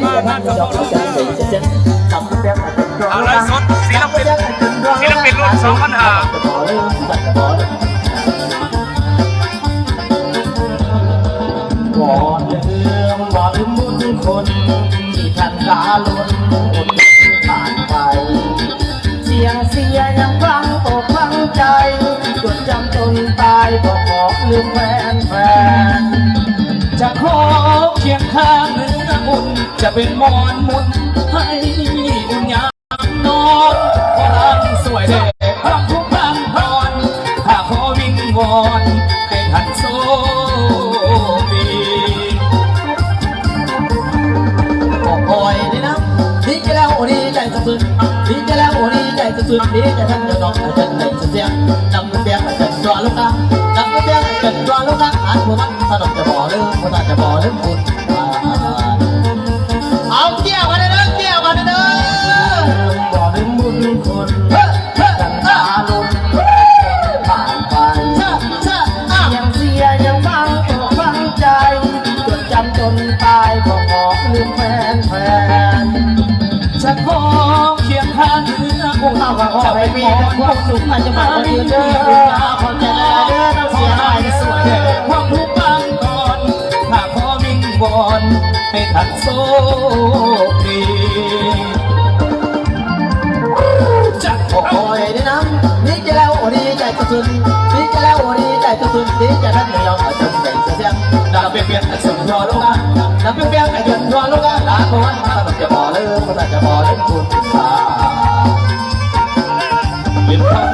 ມາງານສະເພາະເດີ ອ່າ ໄລຟ໌ສົດ ສິລະປິນ ສິລະປິນລຸ້ນສອງພັນຫ້າ ບໍ່ລືມ ບໍ່ລືມບຸນຄຸນ ທີ່ທ່ານກາລຸນອຸດໜູນຜ່ານໄປ. ສຽງເສຍຍັງຝັງອົກຝັງໃຈ ຈົດຈຳຈົນຕາຍ ບໍ່ຂໍລືມແຟນໆ. ຈະຂໍຄຽງຂ້າງເນື້ອອຸ່ນ ຈະເປັນໝອນໝຸນໃຫ້ອຸ່ນຍາມນອນ. ຂໍທ່ານຊ່ວຍແດ່ ບາງທຸກບາງພອນ ຂ້າຂໍວິງວອນໃຫ້ທ່ານໂຊກດີ. ໂອ້ຍ ດີນະ ດີໃຈແລ້ວ ໂອ້ ດີໃຈສຸດໆ ດີໃຈແລ້ວ ໂອ້ ດີໃຈສຸດໆ ດີໃຈທັງເຈົ້ານ້ອງ ໃຫ້ເພິ່ນໄດ້ຊື່ສຽງ ນຳເປັນແບບໃຫ້ເພິ່ນຕົວະລົງກາ ນຳເປັນແບບໃຫ້ເພິ່ນຕົວະລົງກາ ອາດຜູ້ມັນ ຖ້ານ້ອງຈະບໍ່ລືມ ຜູ້ທ່ານຈະບໍ່ລືມບຸນ ເອົາ ເກ້ຍມາເດີ ເກ້ຍມາເດີ ບໍ່ລືມບຸນຄຸນ ເອີ ເອີ ເອີ ຜ່ານໄປ ເອີ ເອີ ເອີ ສຽງເສຍຍັງຝັງອົກຝັງໃຈ ຈົດຈຳຈົນຕາຍ ບໍ່ຂໍລືມແຟນໆ. ຈະຂໍຄຽງຂ້າງເນື້ອອຸ່ນ ເອົາ ຂໍໃຫ້ມີແຕ່ຄວາມສຸກ ໃຫ້ສະບາຍດີເດີ ຂອບໃຈຫຼາຍໆເດີ ນ້ອງເສຍຫຼາຍເດີ ຂອບຄຸນບາງກ່ອນ ຂ້າຂໍວິງວອນໃຫ້ທ່ານໂຊກດີ. ຈັກ ໂອ້ຍ ດີນະ ດີໃຈແລ້ວ ໂອ້ ດີໃຈສຸດໆ ດີໃຈແລ້ວ ໂອ້ ດີໃຈສຸດໆ ດີໃຈທັງເຈົ້ານ້ອງ ໃຫ້ເພິ່ນໄດ້ຊື່ສຽງ ນຳເປັນແບບໃຫ້ເພິ່ນຕົວະລົງກາ ນຳເປັນແບບໃຫ້ເພິ່ນຕົວະລົງກາ ລາກ່ອນ ຂ້ານ້ອງຈະບໍ່ລືມ ຂ້ານ້ອງຈະບໍ່ລືມບຸນຄຸນ ລືມເຂົາ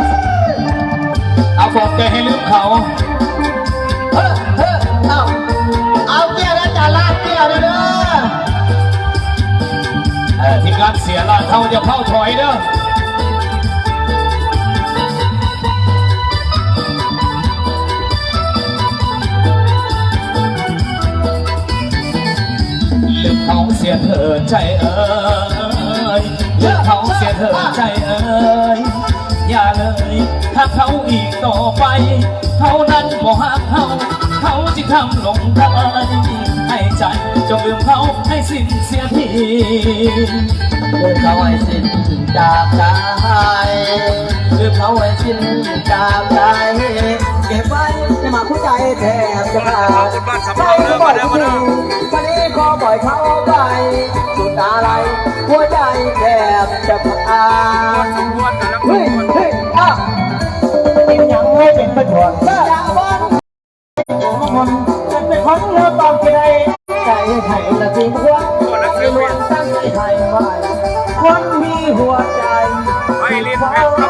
ເອົາຂອບໃຈໃຫ້ລືມເຂົາ ເຮີ ເຮີ ເອົາ ເອົາເກ້ຍເດີ ຈານລາດເກ້ຍເດີ ເອີ ທີມງານເສຍຫຼາດເຮົາຢ່າເຝົ້າຖອຍເດີ. ລືມເຂົາເສຍເທີ້ໃຈເອີຍ ລືມເຂົາເສຍເທີ້ໃຈເອີຍ ຢ່າເລີຍຮັກເຂົາອີກຕໍ່ໄປ ເຂົານັ້ນບໍ່ຮັກເຮົາ ເຂົາຈຶ່ງທຳລົງໄດ້ ໃຫ້ໃຈ ຈົ່ງລືມເຂົາໃຫ້ສິ້ນເສຍທີ ລືມເຂົາໃຫ້ສິ້ນຈາກກາຍ ລືມເຂົາໃຫ້ສິ້ນຈາກກາຍ ເກັບໄວ້ໃນໝາກຫົວໃຈແທບຈະຂາດ ໃຈກໍບໍ່ດີ ປານນີ້ຂໍປ່ອຍເຂົາໄປ ສຸດອາໄລຫົວໃຈແທບຈະຂາດ ເຮີ້ຍ ເຮີ້ຍ ອ້າວ ເປັນຫຍັງໃຫ້ເປັນປະໂຫຍດ ຈະບໍ່ ຄົນເປັນຄົນເລີກຕອບຊິໄດ້ ໃຈໃຫ້ລະຊິບໍ່ ໃຫ້ລວນຕັ້ງໃຈໃຫ້ໄວ້ ຄົນມີຫົວໃຈ ໃຫ້ຫຼິ້ນແມ່ນຄຳ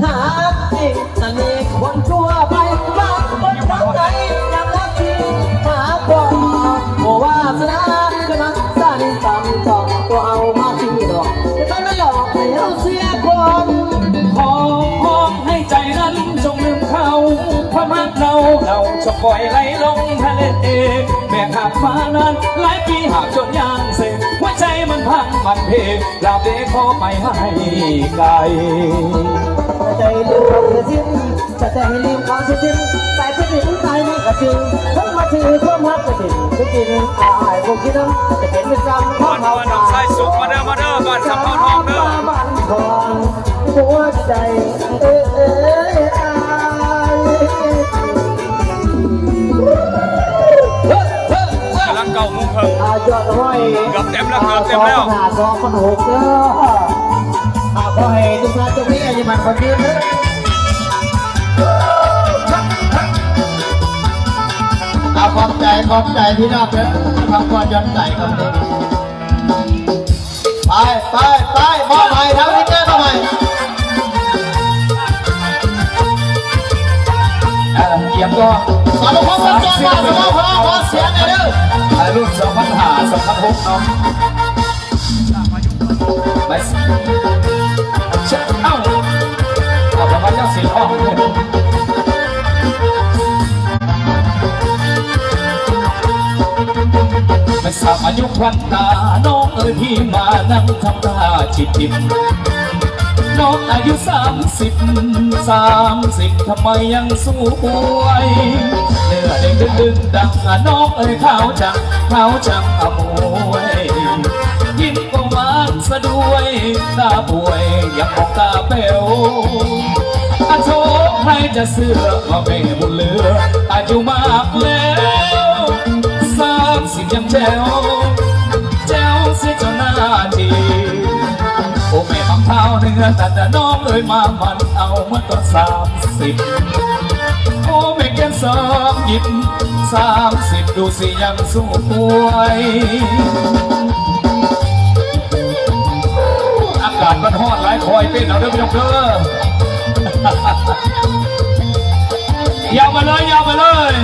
ຫາກຈິງ ອັນນີ້ຄົນທົ່ວໄປ ບາງຄົນທັງໃຈຍັງຮັກທີ່ຫາບໍ່ ບໍ່ວາສະໜາເກີດມາຊາດນີ້ ຕ້ອງຕ້ອງຕົວເຮົາມາທີ່ດອກ ແຕ່ຕ້ອງໄດ້ຫຼອກໃຫ້ເຮົາເສຍຄົນ ຂໍຮ້ອງໃຫ້ໃຈນັ້ນຈົ່ງລືມເຂົາ ຄວາມຮັກເນົ່າເນົ່າ ຈົ່ງປ່ອຍໄຫຼລົງທະເລ ແບກຫາບມານານຫຼາຍປີ ຫາບຈົນຍາງເຊ ຫົວໃຈມັນພັງມັນເພ ລາບເລຂໍໄປໃຫ້ໄກ ໃຈລືມຄວາມເສຍສິ້ນ ຈະໃຈໃຫ້ລືມຄວາມເສຍສິ້ນ ໄປໄປເຖິງຕາຍນີ້ກະຈິງ ຄົນມາຖືຄວາມຮັກກະຈິງ ຄືກິນອາຍບໍ່ກິນນຳ ຈະເປັນເປັນກຳຂອງເຮົາ ນ້ອງຊາຍສຸກ ມາເດີ ມາເດີ ບ້ານສຳເພົາທອງເດີ ບ້ານທອງ ຫົວໃຈ ເອີຍ ເອີຍ ເອີຍ ອ້າຍ ກຳລັງເກົ້າໂມງເຄິ່ງ ອ່າ ຍອດຮ້ອຍ ເກືອບເຕັມແລ້ວ ເກືອບເຕັມແລ້ວ ສອງພັນຫ້າ ສອງພັນຫົກເດີ ອ່າ ຂໍໃຫ້ທຸກທ່ານໂຊກດີ ອາຍຸໝັ້ນຂວັນຍືນເດີ ອ່າ ຂອບໃຈ ຂອບໃຈພີ່ນ້ອງເດີ ພັກຜ່ອນຢ່ອນໃຈກັນເດີ ໄປ ໄປ ໄປ ມອບໃຫ້ທາງທີມງານເຮົາໃໝ່ ເອີ ກຽມກໍ ສາມພັນຫົກ ສາມພັນຫົກ ສາມພັນຫົກ ຂໍສຽງໜ້ອຍເດີ ໄປລຸ້ນ ສອງພັນຫ້າ ສອງພັນຫົກ ເນາະ ໄປ ເອົ້າ ເອົາ ເອົາ ເອົາ ເອົາ ໄປສາມອາຍຸຂວັນຕາ ນ້ອງເອີຍ ທີ່ມານັ່ງທຳຕາຈິບໆ น้องอายุสามสิบ สามสิบ ทำไมยังสวย เนื้อเด้งดึงๆ ดังอะน้องเอ๋ย ขาวจัง ขาวจังอะมวย ยิ้มก็หวานซะด้วย ตาป่วยยังมองตาแป๋ว อะโธ่ ใครจะเชื่อว่าแม่บุญเหลือ อายุมากแล้ว สามสิบ ยังแจ๋ว แจ๋วเสียจนหน้าจี โอ้แม่บักพร้าวเนื้อตัดน้องเอ้ยมามันเอาเมื่อตอนสามสิบ โอ้แม่แก้มสองหยิบ สามสิบ ดูสิยังสวย อากาศมันฮ้อนหลาย คอยเต้นเอาเด้อพี่น้องเด้อ ยาวไปเลย ยาวไปเลย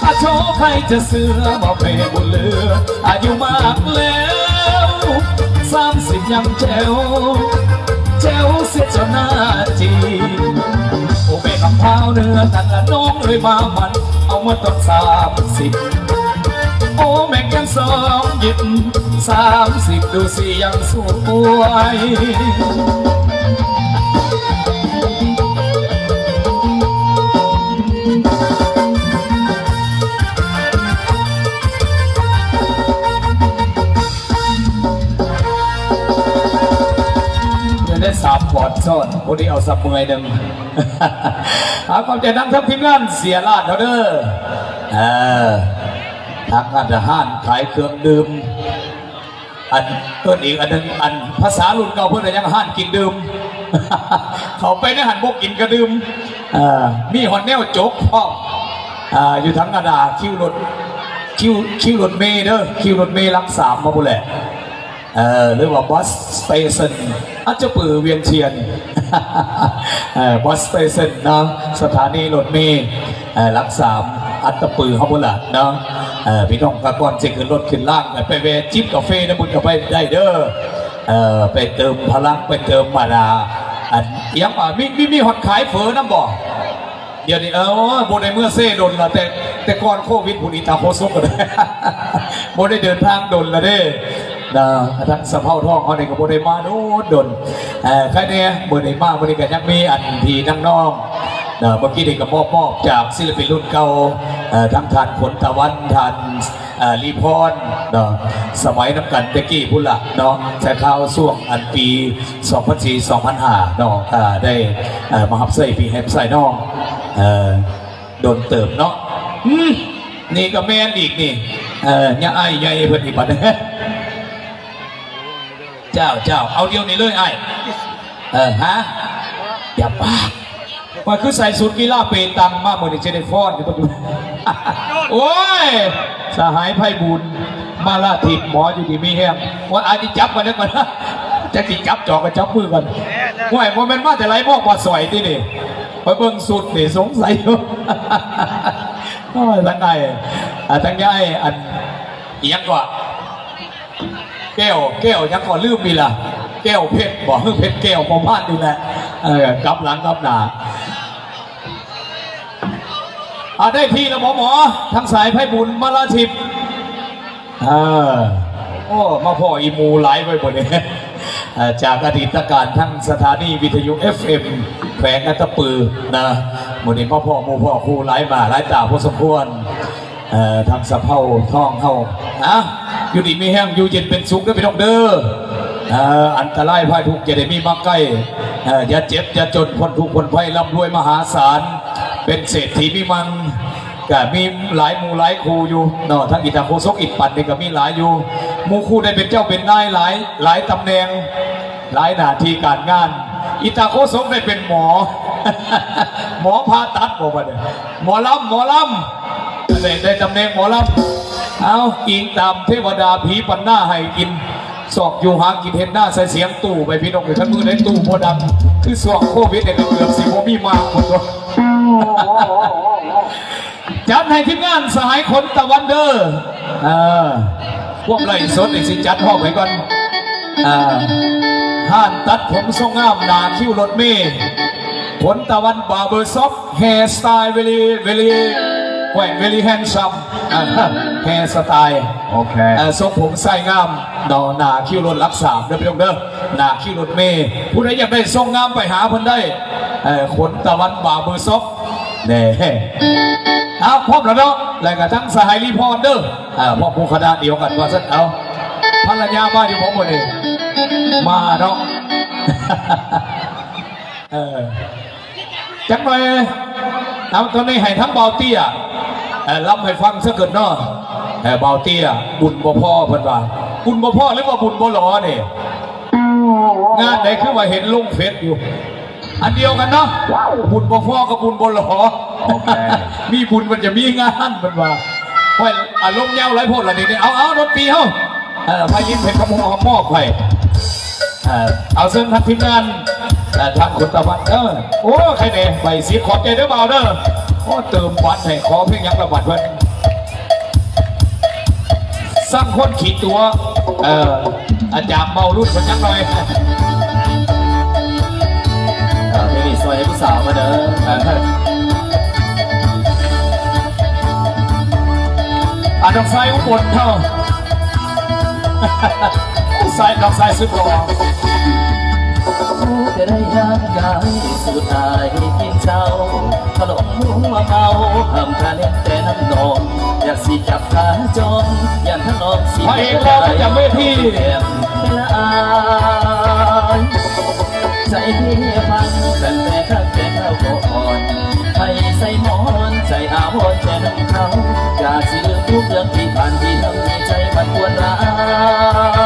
อะโธ่ ใครจะเชื่อว่าแม่บุญเหลือ อายุมากแล้ว สามสิบ ยังแจ๋ว แจ๋วเสียจนหน้าจี โอ้แม่บักพร้าวเนื้อตัดน้องเอ้ยมามันเอาเมื่อตอนสามสิบ โอ้แม่แก้มสองหยิบ สามสิบ ดูสิยังสวย ยังได้สามขวดซ้อน พอดีเอาสักเมื่อยหนึ่ง เอาขอบใจนำทั้งทีมงานเสียราดเฮาเด้อ เออ ทางร้านอาหารขายเครื่องดื่ม อัน เอิ้นอีกอันหนึ่ง อันภาษารุ่นเก่าเพิ่นว่าหยัง ร้านกินดื่ม เข้าไปในหั้นบ่กินก็ดื่ม เอ่อ มีฮอดแนวจกพร้อม อ่า อยู่ทางหน้าคิวรถ คิว คิวรถเมล์เด้อ คิวรถเมล์หลักสามมาพู้นแหละ เอ่อ หรือว่าบัสสเตชัน อาจจะปือเวียงเชียน เอ่อ บัสสเตชันเนาะ สถานีรถเมล์ เอ่อ หลักสาม อัตตปือเฮาพุ้นล่ะเนาะ เอ่อ พี่น้องก็ก่อนสิขึ้นรถขึ้นลางก็ไปแวะจิบกาแฟนำพุ้นก็ไปได้เด้อ เอ่อ ไปเติมพลัง ไปเติมมานา อัน อิหยังว่า มี มี มีฮอดขายเฝอนำบ่ เดี๋ยวนี้ เออ บ่ได้เมือเซดนละ แต่ แต่ก่อนโควิดพุ้น อีตาโคศกก็ได้ บ่ได้เดินทางดนละเด้ นะ ทางสะเภาทองเฮานี่ก็บ่ได้มาโดนๆ เอ่อ ใครแน่ มื้อนี้มา มื้อนี้ก็ยังมีอันที่น้องๆ เนาะ เมื่อกี้นี่ก็มอบ มอบจากศิลปินรุ่นเก่า เอ่อ ทั้งท่านขนตะวัน ท่าน เอ่อ ลีพร เนาะ สมัยนำกันแต่กี้พุ้นล่ะเนาะ แต่คราวช่วงอันปีสองพันสี่ สองพันห้า เนาะ ก็ได้ เอ่อ มารับใช้พี่รับใช้น้อง เอ่อ โดนเติบเนาะ อืม นี่ก็แม่นอีกนี่ เอ่อ ย่าอ้ายใหญ่เพิ่นอีกบัด เจ้า เจ้า เอาเดี๋ยวนี้เลยอ้าย เออ ฮะ อย่าปาก ว่าคือใส่ชุดกีฬาเปตังมามื้อนี้จะได้ฟ้อนอยู่ โอ้ย สหายไพบูลย์ มาลาทิพย์ หมออยู่ดีมีแฮง ว่าอาจสิจับกันแล้วก่อน จักสิจับจอกกันจับมือกัน ห้วย บ่แม่นมาแต่ไหลมอกว่าสอยตินี่ ไปเบิ่งชุดนี่สงสัย โอ้ย ทั้งอ้าย อ่า ทั้งยาย อัน อิหยังก็ แก้ว แก้วหยังก็ลืมอีหล่ะ แก้วเพชรบ่ เออ เพชรแก้ว พอพลาดนี่แหละ เออ กลับหลังกลับหน้า อ่า ได้ที่แล้วหมอ หมอ ทางสายไพบูลย์ มาลาทิพย์ เออ โอ้ มาพ้ออีหมู่หลายไว้บ่นี่ เอ่อ จากอดีตการทางสถานีวิทยุ เอฟเอ็ม แขวงอัตตปือนะ มื้อนี้มาพ้อหมู่พ้อครูหลายหน้าหลายตาพอสมควร เอ่อ ทางสะเภาทองเฮา อ่ะ อยู่ดีมีแฮง อยู่เย็นเป็นสุขเด้อพี่น้องเด้อ เอ่อ อันตรายภัยทุกข์อย่าได้มีมาใกล้ เอ่อ อย่าเจ็บอย่าจน พ้นทุกข์พ้นภัย ร่ำรวยมหาศาล เป็นเศรษฐีมีมัง ก็มีหลายหมู่หลายคู่อยู่เนาะ ทั้งอีตาโคศกอีปันนี่ก็มีหลายอยู่ หมู่คู่ได้เป็นเจ้าเป็นนายหลาย หลายตำแหน่ง หลายหน้าที่การงาน อีตาโคศกได้เป็นหมอ หมอผ่าตัดบ่บัดนี้ หมอลำ หมอลำ ได้ ได้ตำแหน่งหมอลำ เอา อิงตามเทวดาผีปันหน้าให้กิน ซอกอยู่หากินเฮ็ดนาใส่เสียงตู้ไปพี่น้อง คันมื้อใดตู้บ่ดัง คือช่วงโควิดนี่ก็เกือบสิบ่มีมากหมดตัว จัดให้ทีมงานสหายขนตะวันเด้อ เออ พวกไลฟ์สดนี่สิจัดห้องให้ก่อน อ่า ร้านตัดผมทรงงามหน้าคิวรถเมล์ ขนตะวันบาร์เบอร์ช็อป hairstyle very very แกว่ง very handsome อ่า hairstyle โอเค เอ่อ ทรงผมสายงาม เนาะ หน้าคิวรถหลักสามเด้อพี่น้องเด้อ ໜ້າຄິວລົດເມ ຜູ້ໃດຢາກໄດ້ຊົງງາມໄປຫາເພິ່ນໄດ້ ເອີ ຂົນຕາວັນບາເບີຊັອບ ແນ່ ເອົາ ພ້ອມແລ້ວເນາະ ແລ້ວກໍທັງສະຫາຍລີພອນເດີ ເອີ ພ້ອມໝູ່ຄະນະດຽວກັນວ່າຊັ້ນ ເອົາ ພັນລະຍາມາຢູ່ບໍ່ມື້ນີ້ ມາເນາະ ເອີ ຈັກໜ່ອຍ ເອົາ ຕອນນີ້ໃຫ້ທັງບ່າວເຕ້ຍ ເອີ ລຳໃຫ້ຟັງຊະກ່ອນເນາະ ເອີ ບ່າວເຕ້ຍ ບຸນບໍ່ພໍເພິ່ນວ່າ ບຸນບໍ່ພໍ ຫຼືວ່າບຸນບໍ່ຫຼໍນີ້ ງານໃດຄືວ່າເຫັນລົງເຟສຢູ່ ອັນດຽວກັນເນາະ ບຸນບໍ່ພໍກັບບຸນບໍ່ຫຼໍ ໂອເຄ ມີບຸນມັນຈະມີງານ ເພິ່ນວ່າ ຂ້ອຍອາລົມຍາວຫຼາຍໂພດລະນີ້ ເອົາ ເອົາ ດົນຕີເຮົາ ເອີ ໄພລິນເພັດຄຳຫົວມອບໃຫ້ ເອີ ເອົາເຊີນທາງທີມງານ ເອີ ທາງຄຸນຕາວັນ ເອີ ໂອ້ ໃຄແດ່ ໃບສິບ ຂອບໃຈເດີບ່າວເດີ ໂອ້ ເຕີມບັດໃຫ້ ຂໍເພງຫຍັງລະບັດເພິ່ນ ສ້າງຄົນຂີ້ຕົວະ ເອີ ອາຈານເມົາລຸດເພິ່ນຈັກໜ່ອຍ ເອີ ເພງນີ້ຊ່ອຍໃຫ້ຜູ້ສາວມາເດີ ເອີ ອາ ນ້ອງຊາຍອຸບົນເຮົາ ສາຍ ນ້ອງຊາຍສຸດຫຼໍ່ ຮູ້ແຕ່ໄດ້ຮ່າງກາຍ ສູ້ຕາຍກິນເຫຼົ້າ ຂະຫຼອງຫົວເມົາ ຫ້າມການແຕ່ນ້ຳນອງ ຢາກຊິຈັບຂາຈອງ ຢ້ານທາງນ້ອງຊິ ພະເອກຫຼໍ່ປະຈຳເວທີ ເວລາອາຍ ໃຈເພພັງ ຕັ້ງແຕ່ຄັກແຕ່ເກົ່າກໍອ່ອນ ໃຜໃສ່ໝອນ ໃຈອາວອນແຕ່ນຳເຂົາ ກະຊິລືມທຸກເລື່ອງທີ່ຜ່ານ ທີ່ທຳໃຫ້ໃຈມັນປວດຮ້າ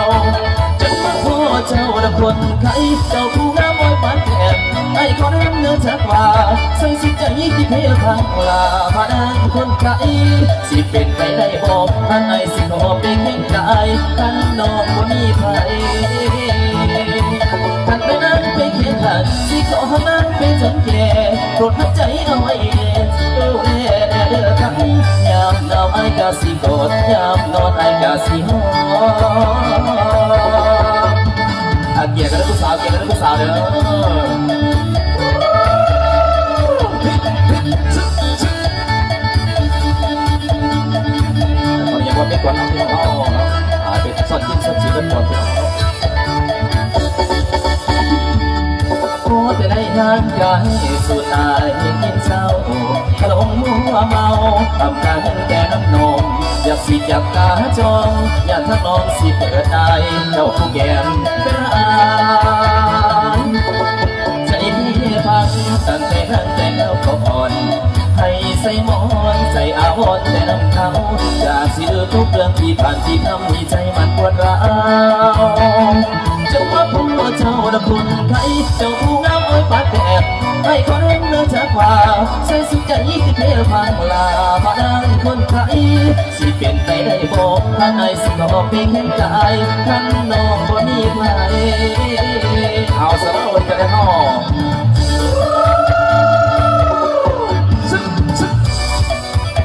ວ ຈົນມາພໍ້ເຈົ້າລະຄົນໄຂ້ ເຈົ້າຜູ້ງາມອ້ອຍປານແກ້ມ ອ້າຍຂໍນຳເນີຈັກວ່າ ໃສ່ສຸດໃຈທີ່ເພພັງ ລາພະນາງຄົນໄຂ້ ຊິເປັນໄປໄດ້ບໍ່ ອັນອ້າຍຊິຂໍໄປຄຽງກາຍ ຄັນນ້ອງບໍ່ມີໃຜ ຄັນແມ່ນນາງໄປຄຽງຂ້າງ ຊິຂໍຮັກນາງໄປຈົນແກ່ ໂປດຮັບໃຈເອົາໄວ້ແດ່ ດູແລແດ່ເດີຄັນ ຍາມໜາວອ້າຍກະຊິກອດ ຍາມຮ້ອນອ້າຍກະຊິຫອມ ອາ ກຽດກັນເດີຜູ້ສາວ ກຽດກັນເດີຜູ້ສາວເດີ ຕອນນີ້ຍັງບໍ່ເປັນກ່ອນເນາະ ພີ່ນ້ອງເຮົາເນາະ ອາ ເປັນຊອດຈິ້ມຊອດຈີກັນກ່ອນ ພີ່ນ້ອງເຮົາ ຂໍແຕ່ໄດ້ຮ່າງກາຍ ສູ້ຕາຍກິນເຊົ້າ ຂະຫຼອງຫົວເມົາ ຫ້າມການແຕ່ນ້ຳນອງ ຢາກຊິຈັບຂາຈອງ ຢ້ານທາງນ້ອງຊິເປີດອາຍ ເຈົ້າຜູ້ແກ້ມເປັນອາຍ ໃຈເພພັງ ຕັ້ງແຕ່ນາງແຕ່ງແລ້ວກໍອ່ອນ ໃຫ້ໃສ່ໝອນ ໃຈອາວອນແຕ່ນຳເຂົາ ຢາກຊິລືມທຸກເລື່ອງທີ່ຜ່ານ ທີ່ທຳໃຫ້ໃຈມັນປວດຮ້າວ ຈົນມາພົບເຈົ້າລະຄົນໄຂ້ ເຈົ້າຜູ້ງາມອ້ອຍປານແກ້ມ ອ້າຍຂໍນຳເນີຈັກວ່າ ໃສ່ສຸດໃຈທີ່ເພພັງ ລາພະນາງຄົນໄຂ້ ຊິເປັນໄປໄດ້ບໍ່ ຖ້າອ້າຍຊິຂໍໄປຄຽງກາຍ ຄັນນ້ອງບໍ່ມີໃຜ ເອົາຊະເນາະ ເພິ່ນກໍໄດ້ເນາະ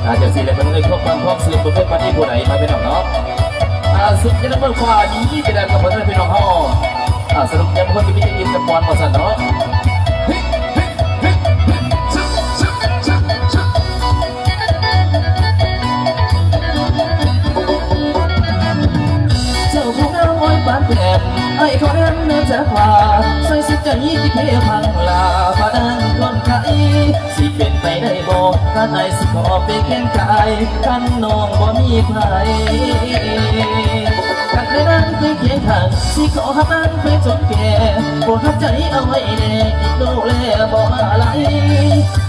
ອາ ຈັ່ງຊີ້ແຫຼະ ເພິ່ນເອີ້ນຄວາມມັນຄວາມຊື່ນ ບໍ່ເຄີຍປານນີ້ຜູ້ໃດ ມາ ພີ່ນ້ອງເນາະ ອາ ສຸດຍອດເບິ່ງຟ້າ ດີແຕ່ໃດກໍເພິ່ນເອີ້ນ ພີ່ນ້ອງເຮົາ ອາ ສະຫຼຸບແລ້ວເພິ່ນກໍມີແຕ່ກິນກັບກ່ອນວ່າຊັ້ນເນາະ ເຈົ້າຜູ້ງາມອ້ອຍປານແກ້ມ ອ້າຍຂໍນຳເນີຈັກວ່າ ໃສ່ສຸດໃຈທີ່ເພພັງ ລາພະນາງຄົນໄຂ້ ຊິເປັນໄປໄດ້ບໍ່ ຖ້າອ້າຍຊິຂໍໄປຄຽງກາຍ ຄັນນ້ອງບໍ່ມີໃຜ ຄັນແມ່ນນາງໄປຄຽງຂ້າງ ຊິຂໍຮັກນາງໄປຈົນແກ່ ໂປດຮັບໃຈເອົາໄວ້ແດ່ ອີກໂດແລບໍ່ອາໄລ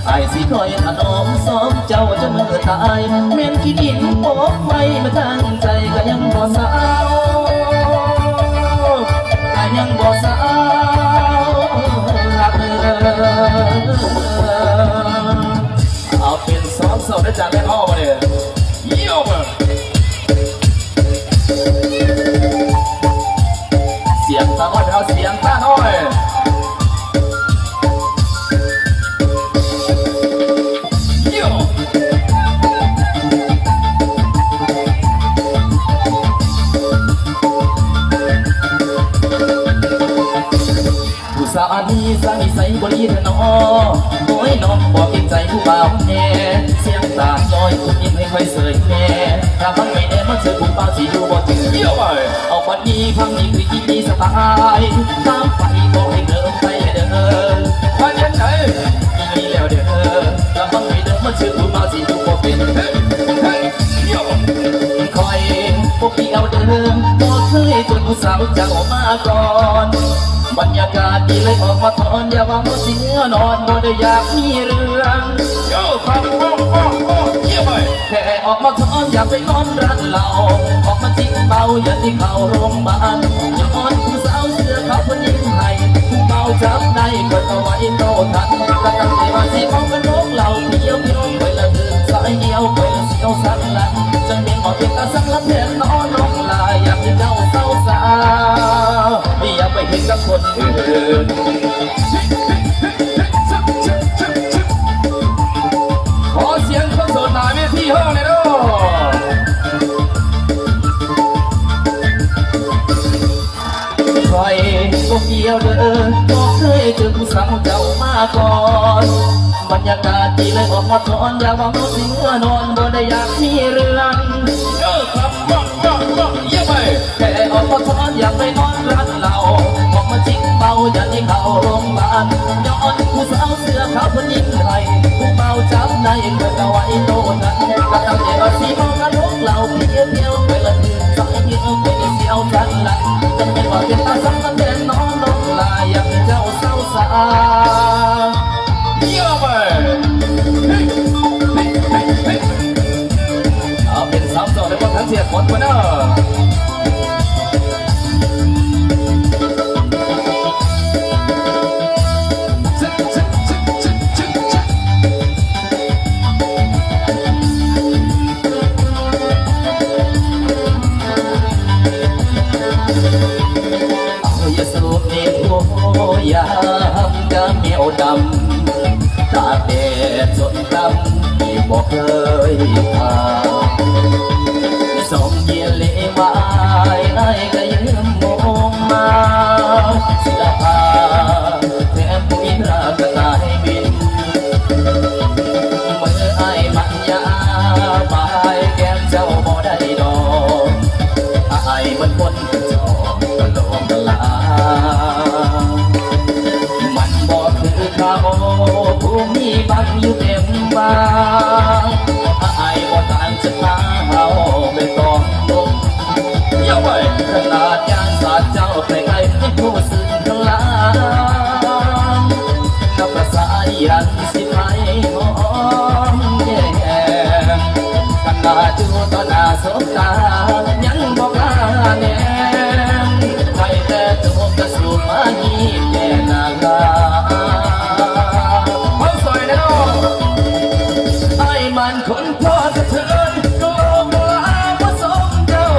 ອ້າຍຊິຄອຍຖະໜອມສອງເຈົ້າຈົນມື້ຕາຍ ແມ່ນຂີ້ດິນປົກໄວ້ມາທາງໃຈກໍຍັງບໍ່ເຊົາ ກໍຍັງບໍ່ເຊົາ ຮັກເອີຍ ເອົາເປັນສອງເສົາໄດ້ຈາກແມ່ນເຮົາບໍ່ເດ້ ໂຍ ສຽງຕານ້ອຍ ເອົາສຽງຕານ້ອຍ ໂຍ ຜູ້ສາວອັນນີ້ສ້າງນິໄສບໍ່ດີແທ້ໜໍ ໂອ້ຍ ນ້ອງບໍ່ເກງໃຈຜູ້ບ່າວແດ່ ສຽງຕານ້ອຍ ຄຸນຍິ້ມໃຫ້ຂ້ອຍເສີຍແດ່ ຖ້າມັນໄປແດ່ມາເຈີຜູ້ບ່າວຊິຢູ່ບໍ່ເຖິງ ເອີ ເອົາບັດນີ້ຟັງດີຄືອີ່ສະຕາຍ ຕາມໄປບໍ່ໃຫ້ເກີນໄປເດີ ວ່າຈັ່ງໃດ ອີ່ແລ້ວເດີ ລະວັງໄວ້ເດີ ມາເຈີຜູ້ບ່າວຊິຢູ່ບໍ່ເປັນ ເຮີ້ຍ ເຮີ້ຍ ຂ້ອຍບໍ່ກ່ຽວເດີ ບໍ່ເຄີຍເຈີຜູ້ສາວເຈົ້າມາກ່ອນ ບັນຍາກາດດີເລີຍອອກມາຖອນ ຢ່າວ່າເຮົາຊິເມືອນອນ ບໍ່ໄດ້ຢາກມີເລື່ອງ ໂຍ ຟັງ ໂອ້ ໂອ້ ໂອ້ ເຢ້ຍມເອີຍ ແຄ່ອອກມາຖອນ ຢ່າໄປນອນຮ້ານເຫຼົ້າ ອອກມາຈິບເມົາ ຢ່າໄດ້ເຂົ້າໂຮງບານ ຍ້ອນຜູ້ສາວເສື້ອຂາວເພິ່ນຍິງໃຫ້ ຜູ້ເມົາຈັບໄດ້ ເພິ່ນເອົາໄວ້ໂຕທັນ ກະຕັ້ງໃຈວ່າຊິເອົາກະໂດກເຫຼົ້າ ພຽວໆ ຂ້ອຍລະຖືກສາຍອຽວ ຂ້ອຍລະສຽວສັນຫຼັງ ຈັ່ງແມ່ນບໍ່ເປັນຕາສັງລະແພນນໍ ນ້ອງຫຼ້າ ຢາກໃຫ້ເຈົ້າເຊົາຊາ ຢ່າໄປເຮັດກັບຄົນອື່ນ ຂໍສຽງຄົນໂສດໜ້າເວທີເຮົາແດ່ເດີ ຂ້ອຍບໍ່ກ່ຽວເດີ ບໍ່ເຄີຍເຈີຜູ້ສາວເຈົ້າມາກ່ອນ ບັນຍາກາດດີເລີຍອອກມາຖອນ ຢ່າວ່າເຮົາຊິເມືອນອນ ບໍ່ໄດ້ຢາກມີເລື່ອງ ເອີ ຄັບ ມາ ມາ ມາ ເຢ້ຍມເອີຍ ແຄ່ອອກມາຖອນ ຢ່າໄປນອນຮ້ານເຫຼົ້າ ອອກມາຈິບເມົາ ຢ່າໄດ້ເຂົ້າໂຮງບານ ຍ້ອນຜູ້ສາວເສື້ອຂາວເພິ່ນຍິງໃຫ້ ຜູ້ເມົາຈັບໄດ້ ເພິ່ນເອົາໄວ້ໂຕທັນ ກະຕັ້ງໃຈວ່າຊິເອົາກະໂດກເຫຼົ້າ ພຽວໆ ຂ້ອຍລະຖືກສາຍເຫຍື້ອ ຂ້ອຍລະສຽວສັນຫຼັງ ຈັ່ງແມ່ນວ່າເປັນຕາສັງລະແພນນໍ ນ້ອງຫຼ້າ ຢາກໃຫ້ເຈົ້າເຊົາຊາ ເຢ້ຍມເອີຍ ເອີ ເປັນສາວໂສດແລ້ວບໍ່ທັນເສຍຄົນພຸ້ນເດີ ເອົາຢາສູບເມໂທ ຢາມກະແມວດຳ ຕາກແດດຈົນດຳ ທີ່ບໍ່ເຄີຍພາ ສອງເຢເລວາຍ ອ້າຍກະຢືມໂມງມາ ເສື້ອຜ້າແຖມປຸຍຕາກະຕ່າຍບິນ ມືອ້າຍມັນ ຍາບາຍແກ້ມເຈົ້າບໍ່ໄດ້ດອກ ອ້າຍມັນຄົນກະຈອກກະຫຼອກກະຫຼາ ມັນບໍ່ຄືເຂົາຜູ້ມີບັງຢູ່ເຕັມບາງ ອ້າຍບໍ່ຕ່າງຈາກໝາເຫົ່າໄປຕ້ອນດົງ ຢ່າໄວ້ຂະໜາດຍ່າງສາດເຈົ້າໄກໆ ຍັງຮູ້ສຶກກະລາງ ນັບປະສາຫຍັງ ຊິໄປຫອມແກ້ມ ຂະໜາດຢູ່ຕໍ່ໜ້າສົບຕາ ຍັງບໍ່ກ້າແນມ ໄດ້ແຕ່ໂຈກກະສູບມາຮີບແກ່ໜ້າລາ ເອົາຊອຍແດ່ເນາະ ອ້າຍມັນຄົນພໍສະເທີນ ໂກກະລາບໍ່ສົມເຈົ້າ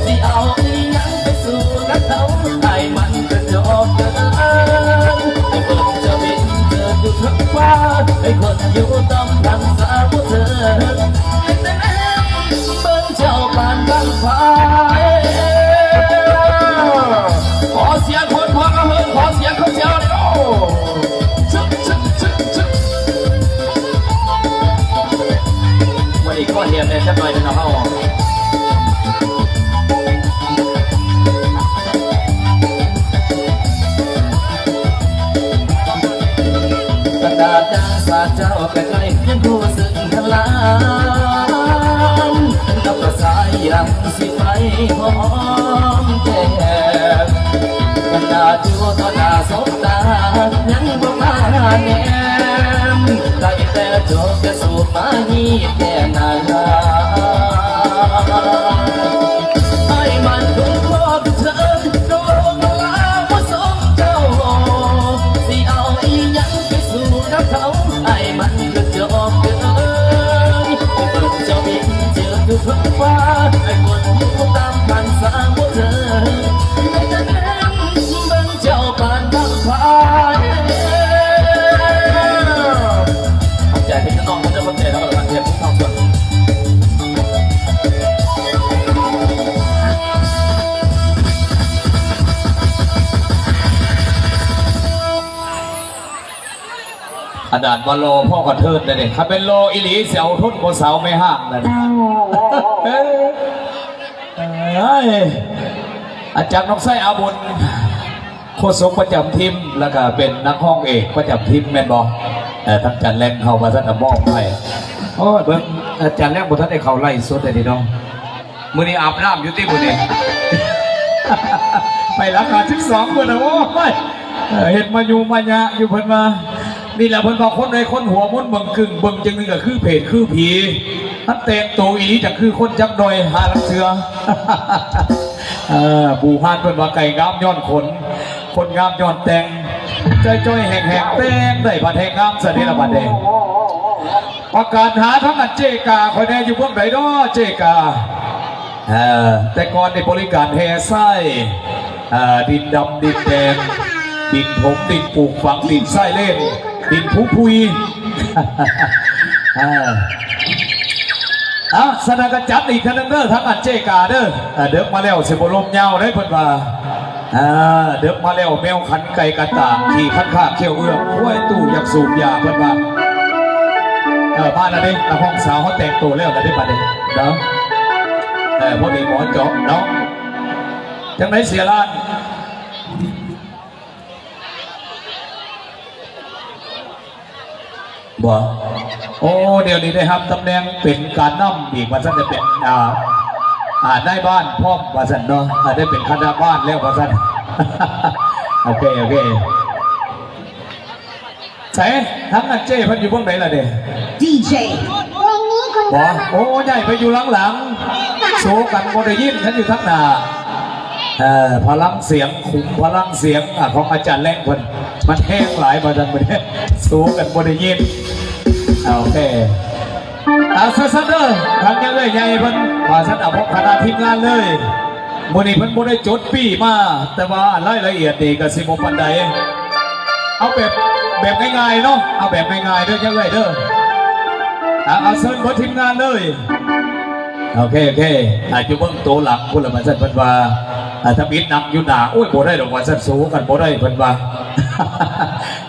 ຊິເອົາອີ່ຫຍັງໄປ ສູ້ກັບເຂົາ ອ້າຍມັນກະຈອກເກີນ ໃຫ້ເບິ່ງຈະບິນເຈີຢູ່ເທິງຟ້າ ໃຫ້ຄົນຢູ່ຕ່ຳພັນສາບໍ່ເທີນ ໃຫ້ແຕ່ແນມເບິ່ງເຈົ້າປານບັ້ງໄຟ ຂໍສຽງຄົນພວກລະເຮີນ ຂໍສຽງຄົນເຈົ້າແດ່ເນາະ ຊຶກ ຊຶກ ຊຶກ ຊຶກ ມື້ນີ້ຂໍຮຽນແດ່ຈັກໜ້ອຍເດີເນາະເຮົາ ຂະໜາດຍ່າງສາດເຈົ້າໃກ້ໆ ຍັງຮູ້ສຶກທະລານ ນັບປະສາຫຍັງ ຊິໄປຫອມແກ້ມ ຂະໜາດຢູ່ຕໍ່ໜ້າສົບຕາ ຍັງບໍ່ກ້າແນມ ໄດ້ແຕ່ໂຈກກະສູບມາຮີບແກ່ໜ້າລາ ອ້າຍມັນຄົນພໍກະເທີນ ໂກກະລາບໍ່ສົມເຈົ້າ ຊິເອົາອີ່ຫຍັງໄປ ສູ້ກັບເຂົາ ອ້າຍມັນກະຈອກເກີນ ໃຫ້ເບິ່ງເຈົ້າບິນເຈີຢູ່ເທິງຟ້າ ໃຫ້ຄົນຢູ່ຕ່ຳພັນສາບໍ່ເທີນ ໃຫ້ແຕ່ແນມເບິ່ງເຈົ້າປານບັ້ງໄຟ ຂອບໃຈພີ່ນ້ອງເດີ ຂອບໃຈນຳກັນເຮັດທຸກຄົນ. ຂະໜາດວ່າຫຼໍ່ພໍກະເທີນໄດ້ເດ້ ຄັນແມ່ນຫຼໍ່ອີ່ຫຼີຊິເອົາທົນກວ່າສາວແມ່ຮ້າງນັ້ນ. ເອີຍ ອາຈານນອກໄຊອາບຸນ ໂຄສົກປະຈຳທີມ ແລ້ວກະເປັນນັກຮ້ອງເອກປະຈຳທີມແມ່ນບໍ່? ເອີ ທາງຈານແລງເຮົາວ່າຊັ້ນ ມອບໃຫ້. ໂອ້ຍ ເບິ່ງ ອາຈານແລງບໍ່ທັນໄດ້ເຂົ້າໄລຟ໌ສົດໄດ້ເດ້ເນາະ. ມື້ນີ້ອາບນ້ຳຢູ່ຕິມື້ນີ້? ໄປຫຼັກຫ້າສິບສອງພຸ້ນນະ. ໂອ້ຍ ເອີ ເຮັດມາຍຸມາຍະຢູ່ເພິ່ນວ່າ. ນີ້ລະເພິ່ນວ່າຄົນໃດຄົນຫົວມົນເບິ່ງກຶ່ງ ເບິ່ງຈັ່ງໜຶ່ງກະຄືເຜດຄືຜີ ຄັນແຕ່ງໂຕອີ່ຫຼີຈັ່ງຄືຄົນຈັກໜ່ອຍ ຫາລາງເທື່ອ. ເອີ ບູຮານເພິ່ນວ່າໄກ່ງາມຍ້ອນຂົນ ຄົນງາມຍ້ອນແຕ່ງ ຈ່ອຍໆແຫ້ງໆແຕ່ງໄດ້ ບັດແຮ່ງງາມຊະເດລະບັດເດ. ປະກາດຫາທາງອັນເຈກາຂ້ອຍແດ່ ຢູ່ເມືອງໃດນໍເຈກາ? ເອີ ແຕ່ກ່ອນນີ້ບໍລິການແຫ່ຊາຍ ເອີ ດິນດຳດິນແດງ ດິນຖົມ ດິນປູກຝັງ ດິນຊາຍເລນ ດິນຜຸພຸຍ. ເອີ ເອົາ ສະນັ້ນກະຈັດອີກເທື່ອໜຶ່ງເດີ ທາງອັນເຈກາເດີ. ເອີ ເດິກມາແລ້ວຊິບໍ່ລົມຍາວເດ້ເພິ່ນວ່າ. ເອີ ເດິກມາແລ້ວ ແມວຂັນໄກ່ກະຕ່າງ ຂີ້ຄັນຄາກຂ້ຽວເອື້ອມ ຄວາຍຕູ້ຢາກສູບຢາເພິ່ນວ່າ. ເອີ ມາລະເດ້ ນັກຮ້ອງສາວເຮົາແຕ່ງໂຕແລ້ວລະເດ້ບາດນີ້ເນາະ. ເອີ ພໍດີໝໍເຈາະເນາະ. ຈັ່ງໃດເສຍລ້ານ? ບໍ່ ໂອ້ ດຽວນີ້ໄດ້ຮັບຕຳແໜ່ງເປັນການນຳອີກວ່າຊັ້ນ ໄດ້ເປັນ ອ່າ ອ່າ ນາຍບ້ານພ້ອມວ່າຊັ້ນເນາະ ອ່າ ໄດ້ເປັນຄະນະບ້ານແລ້ວວ່າຊັ້ນ. ໂອເຄ ໂອເຄ ໃສ ທາງນັ້ນເຈ້ເພິ່ນຢູ່ເບື້ອງໃດລະເດ? ດີເຈ ບໍ່ ໂອ້ ຍ້າຍໄປຢູ່ຫຼັງໆ ໂຊກັນບໍ່ໄດ້ຍິນ ຄັນຢູ່ທາງໜ້າ. ເອີ ພະລັງສຽງ ຂຸມພະລັງສຽງ ອາ ຂອງອາຈານແລງເພິ່ນ ມັນແຮງຫຼາຍວ່າຊັ້ນ ໂຊກັນບໍ່ໄດ້ຍິນ. ໂອເຄ ອາ ຊັ້ນໆເດີ ທາງຍາເອື້ອຍໃຫຍ່ເພິ່ນວ່າຊັ້ນ ອາ ພ້ອມຄະນະທີມງານເລີຍ. ມື້ນີ້ເພິ່ນບໍ່ໄດ້ຈົດປີ້ມາ ແຕ່ວ່າລາຍລະອຽດນີ້ກະຊິບໍ່ປານໃດ. ເອົາແບບ ແບບງ່າຍໆເນາະ ເອົາແບບງ່າຍໆເດີ ຍາເອື້ອຍເດີ. ອາ ເຊີນເບິດທີມງານເລີຍ. ໂອເຄ ໂອເຄ ອາ ຢູ່ເບື້ອງໂຕຫຼັງພຸ້ນລະວ່າຊັ້ນ ເພິ່ນວ່າ ອາ ທຳອິດນັ່ງຢູ່ໜ້າ ໂອ້ຍ ບໍ່ໄດ້ດອກວ່າຊັ້ນ ສູ້ກັນບໍ່ໄດ້ເພິ່ນວ່າ.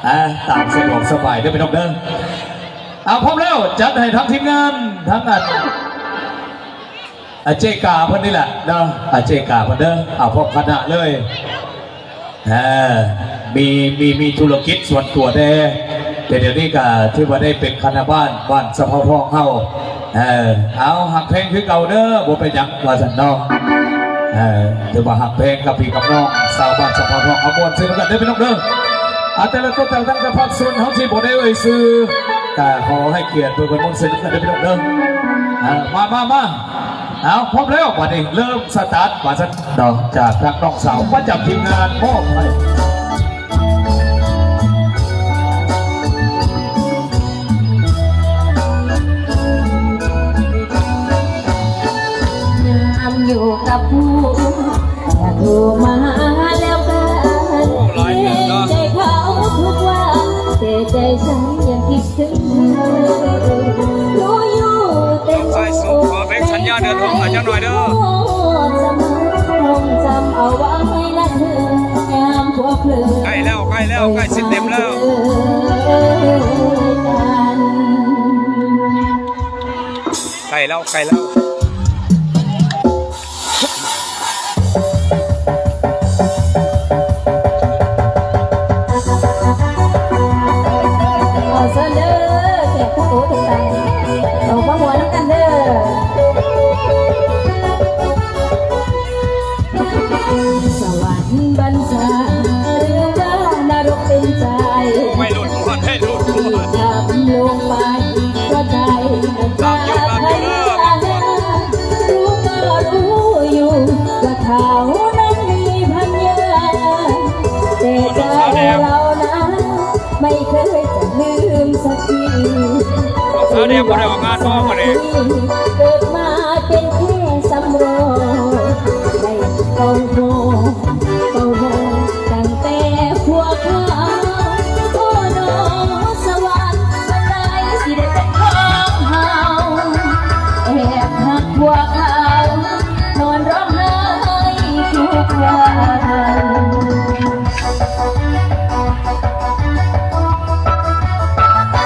ອາ ຕາມສະດວກສະບາຍເດີພີ່ນ້ອງເດີ. ອາ ພ້ອມແລ້ວ ຈັດໃຫ້ທັງທີມງານ ທັງອັນ ອາ ເຈກາເພິ່ນນີ້ແຫຼະເນາະ ອາ ເຈກາເພິ່ນເດີ ເອົາ ພ້ອມຄະນະເລີຍ. ເອີ ມີ ມີ ມີທຸລະກິດສ່ວນຕົວແດ່ ແຕ່ດຽວນີ້ກະຖືວ່າໄດ້ເປັນຄະນະບ້ານ ບ້ານສະເພົາທອງເຮົາ. ເອີ ເອົາ ຮັກແພງຄືເກົ່າເດີ ບໍ່ເປັນຫຍັງວ່າຊັ້ນເນາະ. ເອີ ຖືວ່າຮັກແພງກັບພີ່ກັບນ້ອງຊາວບ້ານສະເພົາທອງ ເອົາ ມ່ວນຊື່ນຳກັນເດີພີ່ນ້ອງເດີ. ອາ ແຕ່ລະຕົນແຕ່ລະທ່ານຈະພາກສ່ວນ ເຮົາຊິບໍ່ໄດ້ເອີ່ຍຊື່ ກະຂໍໃຫ້ກຽດເພິ່ນ ມ່ວນຊື່ນຳກັນເດີພີ່ນ້ອງເດີ. ເອີ ມາ ມາ ມາ ເອົາ ພ້ອມແລ້ວ ບາດນີ້ເລີ່ມສະຕາດວ່າຊັ້ນເນາະ ຈາກທາງນ້ອງສາວປະຈຳທີມງານ ມອບໃຫ້. ຍາມຢູ່ກັບຜູ້ ໂທມາຫາແລ້ວກັນ ໂອ້ ຫຼາຍເລື່ອງເນາະ ໃຈເຂົາທຸກວັນ ແຕ່ໃຈສັນຍັງຄິດເຖິງເທີ ຮູ້ຢູ່ເຕັມ ໃສ່ສູງ ຂໍເພງສັນຍາເດືອນຫົກໃຫ້ຈັກໜ້ອຍເດີ. ໃກ້ແລ້ວ ໃກ້ແລ້ວ ໃກ້ຊິເຕັມແລ້ວ. ໃກ້ແລ້ວ ໃກ້ແລ້ວ. ຂໍເຊີນເດີ ແຂກຜູ້ຮູ້ທຸກທ່ານ ເອົາຄວາມຫົວນຳກັນເດີ. ສະຫວັນບັນຊາ ຫຼືວ່ານະລົກເປັນໃຈ ໄວລຸ້ນ ໄວລຸ້ນ ດຳລົງໄປ ກໍໄດ້ ຕາມຢູ່ ຕາມຢູ່ເດີ. ຮູ້ກໍຮູ້ຢູ່ວ່າເຂົານັ້ນມີພັນຍາ ແຕ່ໃຈເຮົານັ້ນ ໄມ່ເຄີຍຈະລືມສັກທີ. ສາວແດງບໍ່ໄດ້ອອກງານບໍ່ມື້ນີ້? ເກີດມາເປັນແຄ່ສຳຮອງ ໄດ້ເຝົ້າຮອ ເຝົ້າຮອ ຕັ້ງແຕ່ພວກເຮົາ ໂອ້ ນອ ສະຫວັນ ບັນໄດ ຊິໄດ້ເປັນຂອງເຮົາ ແອບຮັກພວກເຮົາ ນອນຮ້ອງໄຫ້ທຸກວັນ.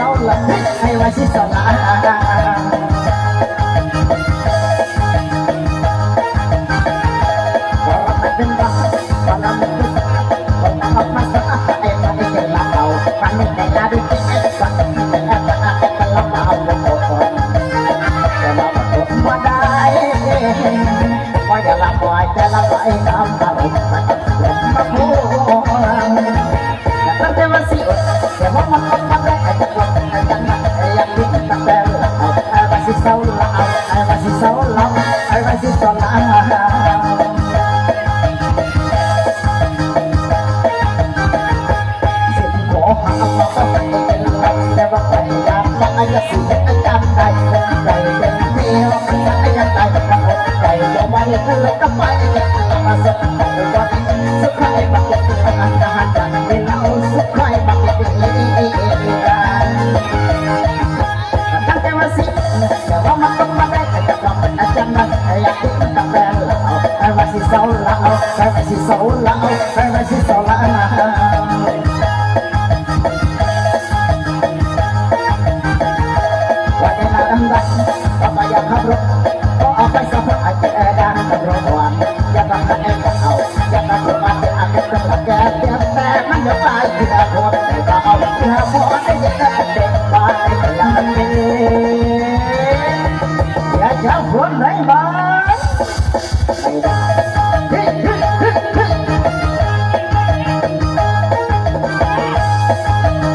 ເຈົ້າລະໃຫ້ວ່າຊິສະຫຼາ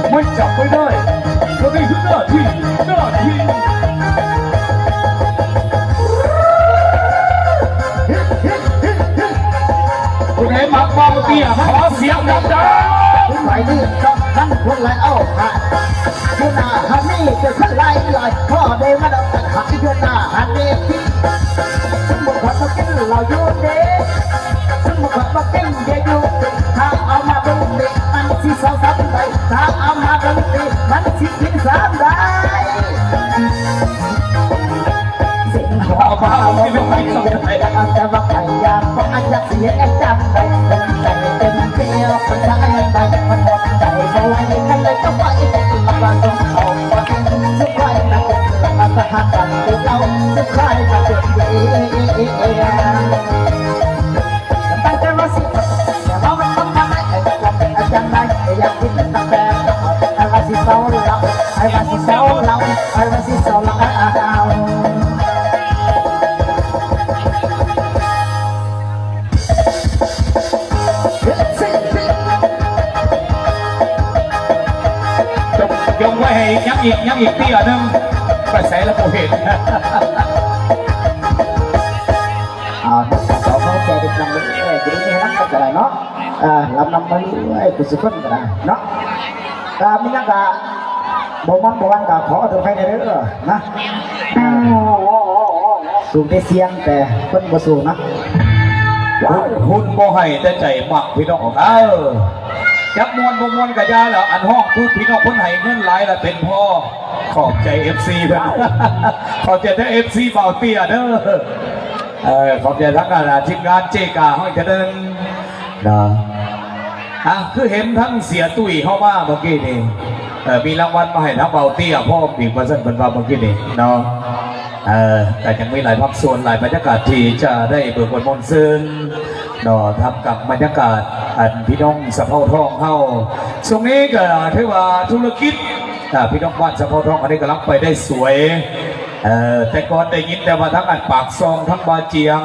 ໄມ້ຈັບໄວ້ໄດ້ ຕອນນີ້ຄືໜ້າທີ່ ໜ້າທີ່ ຜູ້ໃດມັກເວົ້າເຕ້ຍ ຂໍສຽງດັງໆ ໄປນີ້ຕ້ອງທັນຄົນຫຼາຍເອົາຫາ ຢູ່ໜ້າຫັ້ນນີ້ເປັນຄົນຫຼາຍໆ ພໍໄດ້ມາດອກກັນຫາຢູ່ໜ້າຫັ້ນນີ້ ສົມມຸດວ່າບໍ່ກິນເຫຼົ້າຢູ່ເດ້ ສົມມຸດວ່າບໍ່ກິນເບຍຢູ່ ຖ້າເອົາມາເບິ່ງນີ້ມັນຊິເຊົາສ່ຳໃດ ຖ້າເອົາມາເບິ່ງນີ້ມັນຊິກິນສ່ຳໃດ. ເອົາມາເອົາມາເບິ່ງນີ້ມັນກິນສ່ຳໃດ ແຕ່ວ່າໃຜຢາກບໍ່ອາດຢາກຊິເຮັດຈັ່ງໃດ ໃຈເຕັມທີ່ ເອົາໄປໃຊ້ໄດ້ ມັນອດໃຈບໍ່ໄຫວ ຄັນໄດ້ກໍໄປ ລະວ່າຕ້ອງເອົາບໍ່ໄດ້ ສຸດທ້າຍມັນເປັນລະວ່າສະຫະກັນຄືເກົ່າ ສຸດທ້າຍມັນເປັນເອງ ຕັ້ງໃຈວ່າຊິ ແຕ່ວ່າມັນຕ້ອງມາໄດ້ ໃຫ້ຈະເປັນຈັ່ງໃດ ຢາກກິນກາແຟ ໃຫ້ວ່າຊິເຊົາເຫຼົ້າ ໃຫ້ວ່າຊິເຊົາເຫຼົ້າ ໃຫ້ວ່າຊິເຊົາເຫຼົ້າ. ຍົກໄວ້ໃຫ້ ຍັງອີກ ຍັງອີກເຕ້ຍໜຶ່ງ ໄປໃສລະບໍ່ເຫັນ. ເອົາ ຂໍຂອບໃຈເດັກນ້ອຍເດີ ຢູ່ດີມີແຮງນຳກັນກໍໄດ້ເນາະ ເອີ ລຳນຳມາລວຍ ຜູ້ສຸຄົນກໍໄດ້ເນາະ ກໍມີຫຍັງກໍບໍ່ມ່ວນບໍ່ມ່ວນກໍຂໍໂທດໄປແດ່ເດີນະ ສູງແຕ່ສຽງແຕ່ຄົນບໍ່ສູ້ນະ ຫຸ່ນ ຫຸ່ນບໍ່ໃຫ້ແຕ່ໃຈມັກ ພີ່ນ້ອງເອີຍ ຈັກມ່ວນບໍ່ມ່ວນກໍຢ່າແລ້ວ ອັນຮ້ອງຄືພີ່ນ້ອງເພິ່ນໃຫ້ເງິນຫຼາຍລະເປັນພໍ ຂອບໃຈເອັຟຊີເພິ່ນ ຂອບໃຈເດີເອັຟຊີບ່າວເຕ້ຍເດີ ເອີ ຂອບໃຈທາງຄະນະທີມງານເຈກາເຮົາອີກເທື່ອໜຶ່ງເນາະ ອ່ະ ຄືເຫັນທັງເສຍຕຸ້ຍເຮົາມາເມື່ອກີ້ນີ້ ເອີ ມີລາງວັນມາໃຫ້ທາງບ່າວເຕ້ຍພ້ອມອີກວ່າຊັ້ນ ເພິ່ນວ່າເມື່ອກີ້ນີ້ເນາະ ເອີ ກໍຍັງມີຫຼາຍພາກສ່ວນ ຫຼາຍບັນຍາກາດທີ່ຈະໄດ້ເບີກບານມ່ວນຊື່ນເນາະ ທ່າມກາງບັນຍາກາດ ອັນ ພີ່ນ້ອງສະເພົາທອງເຮົາ ຊ່ວງນີ້ກໍຖືວ່າທຸລະກິດ ອ່າ ພີ່ນ້ອງບ້ານສະເພົາທອງອັນນີ້ກຳລັງໄປໄດ້ສວຍ ເອີ ແຕ່ກ່ອນໄດ້ຍິນແຕ່ວ່າທາງອັນປາກຊ່ອງ ທາງບາຈຽງ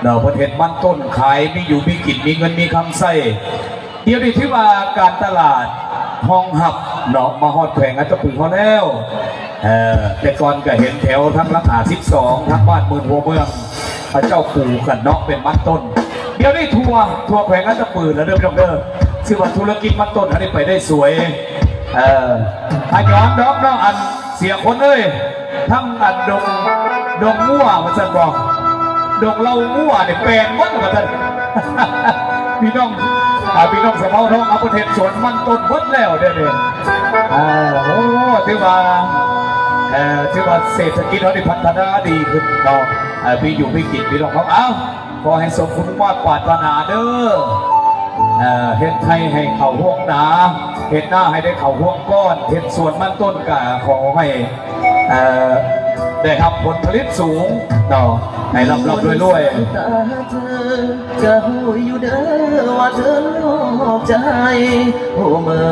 ເນາະ ເພິ່ນເຮັດມັນຕົ້ນຂາຍ ມີຢູ່ມີກິນ ມີເງິນມີຄຳໃຊ້ ດຽວນີ້ຖືວ່າການຕະຫຼາດຮອງຮັບເນາະ ມາຮອດແຂວງອັດຕະປືເຮົາແລ້ວ ເອີ ແຕ່ກ່ອນກໍເຫັນແຖວທາງຫຼັກຫ້າສິບສອງ ທາງບ້ານໝື່ນຫົວເມືອງ ເຂົາເຈົ້າປູກກັນເນາະ ເປັນມັນຕົ້ນ ດຽວນີ້ທົ່ວ ທົ່ວແຂວງອັດຕະປືແລ້ວເດີພີ່ນ້ອງເດີ ຖືວ່າທຸລະກິດມັນຕົ້ນອັນນີ້ໄປໄດ້ສວຍ ເອີ ອາຍອນດອກເນາະ ອັນເສຍຄົນເອີຍ ທັງອັນດົງ ດົງງົວວ່າຊັ້ນບໍ ດົງເຫຼົ້າງົວນີ້ແປນໝົດວ່າຊັ້ນ ພີ່ນ້ອງ ອ່າ ພີ່ນ້ອງສະເພົາທອງເອົາໄປເຮັດສວນມັນຕົ້ນໝົດແລ້ວເດ້ນີ້ ອ່າ ໂອ້ ຖືວ່າ ເອີ ຖືວ່າເສດຖະກິດເຮົານີ້ພັດທະນາດີຂຶ້ນເນາະ ເອີ ມີຢູ່ມີກິນພີ່ນ້ອງເຮົາ ເອົ້າ ຂໍໃຫ້ສົມຄວາມປາດຖະໜາເດີ ເອີ ເຮັດໄຮ່ໃຫ້ເຂົ້າຮວງນາ ເຮັດນາໃຫ້ໄດ້ເຂົ້າຮ່ວມກ້ອນ ເຮັດສວນມັນຕົ້ນກະຂໍໃຫ້ ເອີ ໄດ້ຮັບຜົນຜະລິດສູງເນາະ ໃຫ້ລ່ຳໆລວຍໆ. ຕາເທີ ກະຮູ້ຢູ່ເດີວ່າເທີນອກໃຈ ຮູ້ເໝິ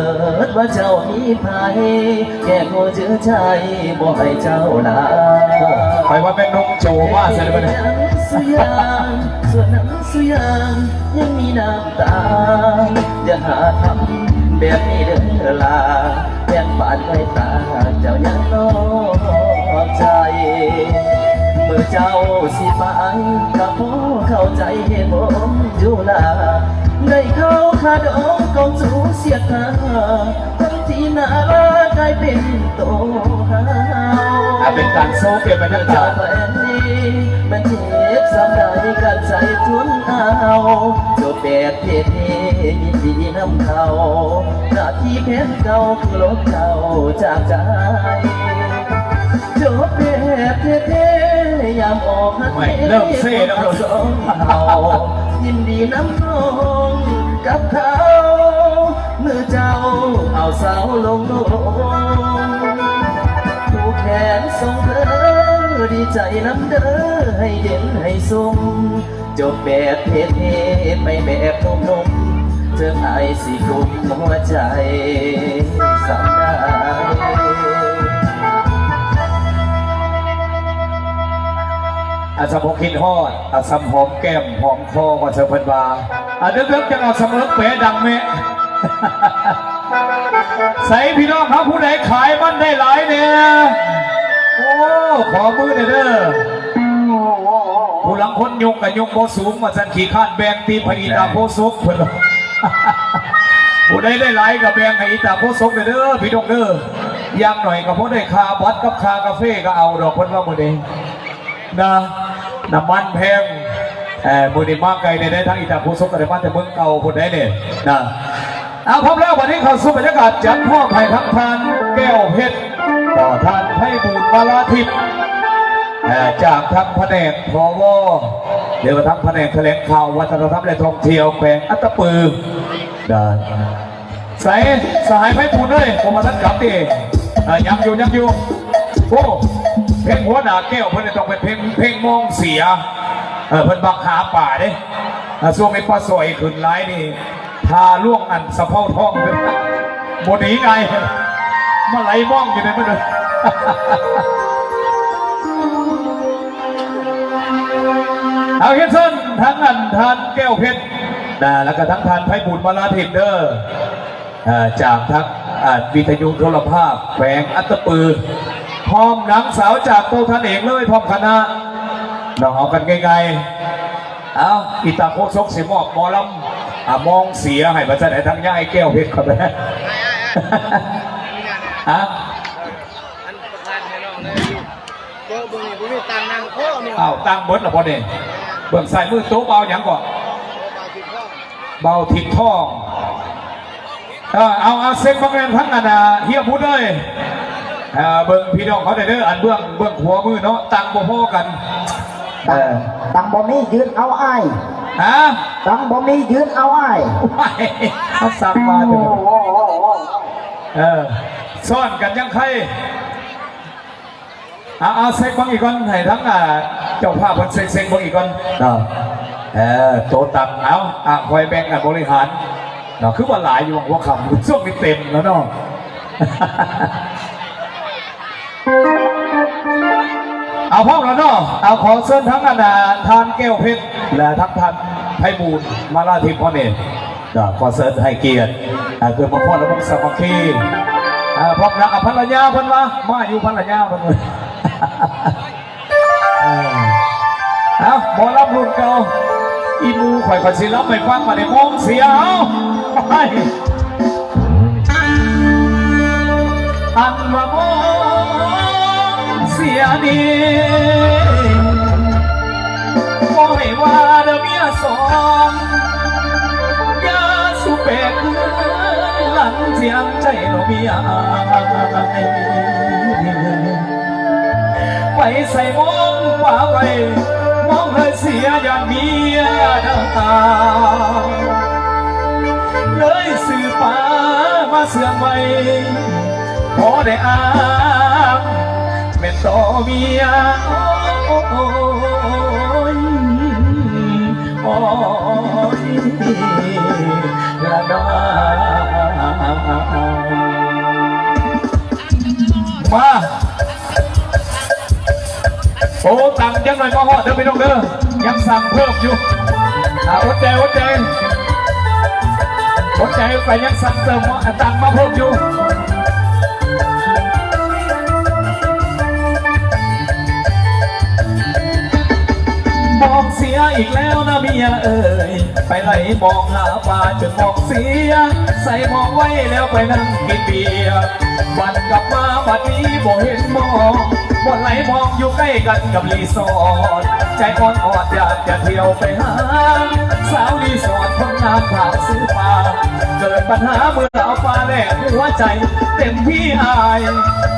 ດວ່າເຈົ້າມີໃຜ ແກກໍຈື່ໃຈບໍ່ໃຫ້ເຈົ້າລາ. ຂ້ອຍວ່າແມ່ນນົກໂຈມາຊະເດບັດນີ້. ສຸຢ່າງ ສ່ວນນຳສຸຢ່າງ ຍັງມີນ້ຳຕາ ຢ່າຫາທຳແບບນີ້ເດີລາ ແບບບາດໃນຕາເຈົ້າຍັງນອກໃຈ ເມື່ອເຈົ້າຊິໄປ ກໍພໍເຂົ້າໃຈເຫດຜົນຢູ່ລາ ໄດ້ເຂົ້າຄາດອງກອງຊູສຽດທາ ທັງທີ່ໜ້າລາກາຍເປັນໂຕເຮົາ ອ່າ ເປັນການໂຊປ່ຽນບັນຍາກາດ. ແຜ່ນດິນມັນເຈັບສ່ຳໃດ ກັນໃສ່ທົນເອົາ ໂຈແປດເພເພ ຍິນດີນຳເຂົາ ໜ້າທີ່ແຜນເກົ່າ ຄືລົບເຈົ້າຈາກໃຈ. ໂຈແປດເພເພ ຍາມອອກຮັກ ໂອ້ຍ ເລີ່ມເຊແລ້ວ ສອງເຮົາ ຍິນດີນຳນ້ອງກັບເຂົາ ມື້ເຈົ້າເອົາສາວລົງໂລງ ຜູກແຂນສົ່ງເດີ ດີໃຈນຳເດີ ໃຫ້ເຢັນໃຫ້ຊຸ່ມ ຈົບແບບເທ່ໆ ໄປແບບໜຸ່ມໆ ເຖິງອ້າຍຊິກຸມຫົວໃຈສ່ຳໃດ. ອາ ສ່ຳບໍ່ຄິດຮອດ ອາ ສ່ຳຫອມແກ້ມຫອມຄໍ ວ່າຊັ້ນເພິ່ນວ່າ ອາ ເດິກໆ ຈັ່ງເອົາສະເໝີແປດັງແມະ. ໃສພີ່ນ້ອງເຮົາ ຜູ້ໃດຂາຍມັນໄດ້ຫຼາຍແດ່? ໂອ້ ຂໍມືແດ່ເດີ. ຜູ້ລາງຄົນຍົກກໍຍົກບໍ່ສູງ ວ່າຊັ້ນ ຂີ້ຄ້ານແບ່ງຕິບໃຫ້ອີຕາໂຄສົກເພິ່ນ. ຜູ້ໃດໄດ້ຫຼາຍກໍແບ່ງໃຫ້ອີຕາໂຄສົກແດ່ເດີ ພີ່ນ້ອງເດີ. ຢ່າງໜ້ອຍກໍພໍໄດ້ຄ່າບັດກັບຄ່າກາເຟກໍເອົາດອກ ເພິ່ນວ່າມື້ນີ້ນະ ນ້ຳມັນແພງ. ເອີ ມື້ນີ້ມາໄກແດ່ເດີ ທາງອີຕາໂຄສົກກໍໄດ້ມາແຕ່ເມືອງເກົ່າພຸ້ນໃດ໋ນີ້ນະ. ເອົາ ພ້ອມແລ້ວ ບັດນີ້ເຂົ້າສູ່ບັນຍາກາດຈັດມອບໃຫ້ທັງທ່ານແກ້ວເພັດ ຕໍ່ທ່ານໄພບູນ ມາລາທິບ ເອີ ຈາກທາງພະແນກ ພວ ຫຼືວ່າທາງພະແນກຖະແຫຼງຂ່າວ ວັດທະນະທຳ ແລະ ທ່ອງທ່ຽວ ແຂວງອັດຕະປື ໄດ້. ໃສ ສະຫາຍໄພບູນເອີຍ ບໍ່ມາທັນກັບຕິ? ເອີ ຍັງຢູ່ ຍັງຢູ່. ໂອ້ ເພງຫົວໜ້າແກ້ວເພິ່ນນີ້ຕ້ອງເປັນເພງ ເພງມອງເສຍ. ເອີ ເພິ່ນມັກຫາປາເດ້. ເອີ ຊ່ວງນີ້ປາສອຍຂຶ້ນຫຼາຍນີ້ ຖ້າລວງອັນສະເພົາທອງ ບໍ່ໜີງ່າຍ ມາໄຫຼມອງຢູ່ໃນມື້ນີ້. ເອົາ ຮຽນເຊີນທາງນັ້ນ ທ່ານແກ້ວເພັດນະ ແລ້ວກໍທາງທ່ານໄພບູນ ມາລາທິບເດີ. ເອີ ຈາກທາງ ເອີ ວິທະຍຸໂທລະພາບແຂວງອັດຕະປື ພ້ອມນາງສາວຈາກໂຕທ່ານເອງເລີຍ ພ້ອມຄະນະເນາະ. ເອົາກັນງ່າຍໆ ເອົາ ອີຕາໂຄສົກຊິມອບໝໍລຳ ອາ ມອງເສຍໃຫ້ ວ່າຊັ້ນ ໃຫ້ທາງຍາຍແກ້ວເພັດເຂົາໄປ. ຮະ? ໂຕະເບິ່ງນີ້ບໍ່ມີຕັ່ງນັ່ງພໍເນາະ. ອ້າວ ຕັ່ງເບິດລະບໍ່ນີ້? ເບິ່ງຊ້າຍມືໂຕະ ບ່າວຫຍັງເກາະ? ບ່າວທິບທອງ. ເອີ ເອົາ ເອົາ ເຊັກບັກແມ່ນທັງອັນນ່າ ເຮຍບຸດເອີຍ. ເອີ ເບິ່ງພີ່ນ້ອງເຂົາແດ່ເດີ ອັນເບື້ອງ ເບື້ອງຂວາມືເນາະ ຕັ່ງບໍ່ພໍກັນ. ເອີ ຕັ່ງບໍ່ມີ ຢືນເອົາອ້າຍ. ຮະ? ຕັ່ງບໍ່ມີ ຢືນເອົາອ້າຍ. ວ້າຍ ເຂົາສັ່ງມາເດີ. ເອີ ຊ້ອນກັນຍັງໄຄ. ເອົາ ເອົາ ເຊັກເບິ່ງອີກກ່ອນ ໃຫ້ທາງ ອ່າ ເຈົ້າພາບເພິ່ນເຊັກ ເຊັກເບິ່ງອີກກ່ອນເນາະ. ເອີ ໂຕະຕັງ ເອົາ ອ່າ ຄອຍແບ່ງກັນບໍລິຫານເນາະ. ຄືວ່າຫຼາຍຢູ່ ຫວ່າງຫົວຄ່ຳ ຊ່ວງນີ້ເຕັມແລ້ວເນາະ. ເອົາ ພ້ອມແລ້ວເນາະ. ເອົາ ຂໍເຊີນທາງ ອັນນ່າ ທ່ານແກ້ວເພັດ ແລະ ທາງທ່ານໄພບູນ ມາລາທິບ ພອນເອງ. ກໍຂໍເຊີນໃຫ້ກຽດ ເອີ ເກີດມາພ້ອມລະວົງສາມັກຄີ ເອີ ພ້ອມນຳ ອາ ພັນລະຍາເພິ່ນວ່າ ມາຢູ່ພັນລະຍາເພິ່ນວ່າ. ເອີ ເອົາ ໝໍລຳລຸ້ນເກົ່າ ອີ່ໝູ່ຂ້ອຍ ຂ້ອຍຊິລຳໃຫ້ຟັງ ບາດນີ້ມອງເສຍ ເອົາ ໄປ. ອັນວ່າມອງເສຍນີ້ ບໍ່ໃຫ້ວ່າເດີເມຍສອງ ຢ່າສູ່ແປກຄືນຫຼັງສຽງໃຈເນາະເມຍອ້າຍ. ໄປໃສມອງປາໄວ້ ມອງເລີຍເສຍຢ້ານເມຍດ່າ ເລີຍຊື້ປາ ມາເຊື່ອງໄວ້ ພໍໄດ້ອ້າງແມ່ນຕໍ່ເມຍ ໂອ້ຍ ໂອ້ຍ ລະນາ ມາ. ໂອ້ ຕັງຈັກໜ້ອຍມາຮອດເດີພີ່ນ້ອງເດີ ຍັງສັ່ງເພີ່ມຢູ່ ອ່າ ອົດໃຈ ອົດໃຈ ອົດໃຈໄປ ຍັງສັ່ງເຕີມ ອ່າ ຕັງມາເພີ່ມຢູ່. ມອງເສຍອີກແລ້ວນະເມຍເອີຍ ໄປໄລ່ມອງຫາປາຈົນມອງເສຍ ໃສ່ມອງໄວ້ແລ້ວໄປນັ່ງກິນເບຍ ບັດກັບມາບັດນີ້ບໍ່ເຫັນມອງ ບ່ອນໄລ່ມອງຢູ່ໃກ້ກັນກັບຣີສອດ ໃຈອ່ອນອອດຢາກຈະທ່ຽວໄປຫາ ສາວຣີສອດຄົນງາມຂາວຊື່ປາ ເກີດບັນຫາເມື່ອເອົາປາແລກຫົວໃຈ ເຕັມທີ່ອ້າຍ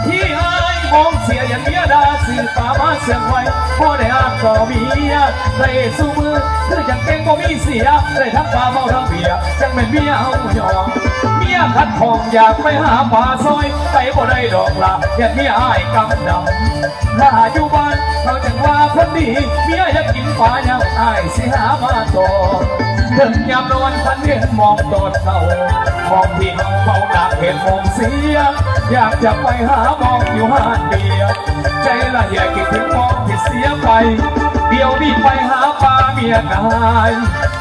ທີ່ອ້າຍມອງເສຍ ຢ້ານເມຍດ່າ ຊື້ປາມາເຊື່ອງໄວ້ ພໍໄດ້ອ້າງຕໍ່ເມຍ ໄດ້ສູ່ມື້ ຄືຈັ່ງເກັ່ງບໍ່ມີເສຍ ໄດ້ທັງປາເມົາທັງເບຍ ຈັ່ງແມ່ນເມຍເຮົາຍອມ ເມຍຂັດຂ້ອງຢາກໄປຫາປາຊອຍ ໄປບໍ່ໄດ້ດອກລະ ຢ້ານເມຍອ້າຍກຳດຳ ຖ້າຢູ່ບ້ານເຂົາຈັ່ງວ່າຄົນດີ ເມຍຢາກກິນປາຍັງ ອ້າຍຊິຫາມາຕໍ່ ເຖິງຍາມນອນຝັນເຫັນມອງຕອນເຊົ້າ ມອງທີ່ເຮົາເຝົ້ານາງເຫັນມອງເສຍ ຢາກຈະໄປຫາມອງຢູ່ຮ້ານເບຍ ໃຈລະເຫຍຄິດເຖິງມອງທີ່ເສຍໄປ ດຽວນີ້ໄປຫາປາເມຍກະຫາຍ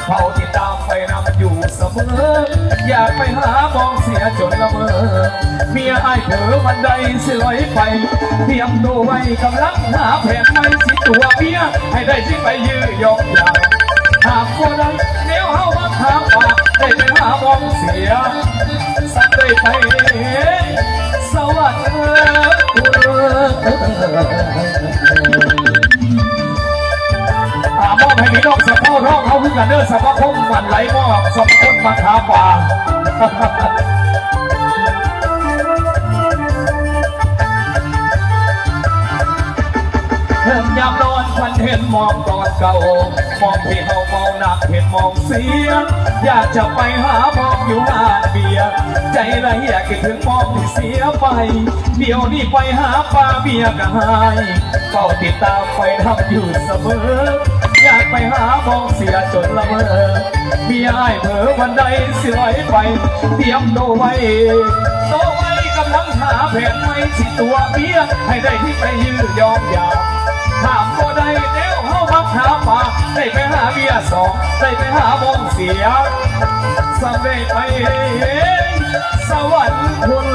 ເຝົ້າຕິດຕາມໄປນຳຢູ່ສະເໝີ ຢາກໄປຫາມອງເສຍຈົນລະເມີ ເມຍອ້າຍເຜີວັນໃດຊິລອຍໄປ ຕຽມໂຕໄວ້ກຳລັງຫາແຜນໃໝ່ ຊິຕົວະເມຍໃຫ້ໄດ້ ຊິໄປຢື້ຢອກຢາ ຫາກບໍ່ໄດ້ແນວເຮົາມັກຫາປາ ໄດ້ໄປຫາມອງເສຍ ສັກໄດ້ໄປສະຫວັນພຸ່ນ. ອ່າ ມອບໃຫ້ພີ່ນ້ອງສຳເພົາທອງເຮົາຄືກັນເດີ ສະມາຄົມໝັ່ນໄຫຼມອບ ສຳເພົາຄົນມັກຫາປາ. ເຖິງຍາມນອນຝັນເຫັນມອງຕອນເກົ່າ ມອງທີ່ເຮົາເມົາໜັກເຫັນມອງເສຍ ຢາກຈະໄປຫາມອງຢູ່ຮ້ານເບຍ ໃຈລະເຫຍຄິດເຖິງມອງທີ່ເສຍໄປ ດຽວນີ້ໄປຫາປາເມຍກະຫາຍ ເຝົ້າຕິດຕາມໄປນຳຢູ່ສະເໝີ ຢາກໄປຫາມອງເສຍຈົນລະເມີ ເມຍອ້າຍເຜີວັນໃດຊິລອຍໄປ ຕຽມໂຕໄວ້ ໂຕໄວ້ກຳລັງຫາແຜນໃໝ່ ຊິຕົວະເມຍໃຫ້ໄດ້ ຊິໄປຢື້ຢອກຢາ ຫາກບໍ່ໄດ້ແນວເຮົາມັກຫາປາ ໄດ້ໄປຫາເມຍສອງ ໄດ້ໄປຫາມອງເສຍ ສຳເລັດໄປສະຫວັນພຸ້ນ.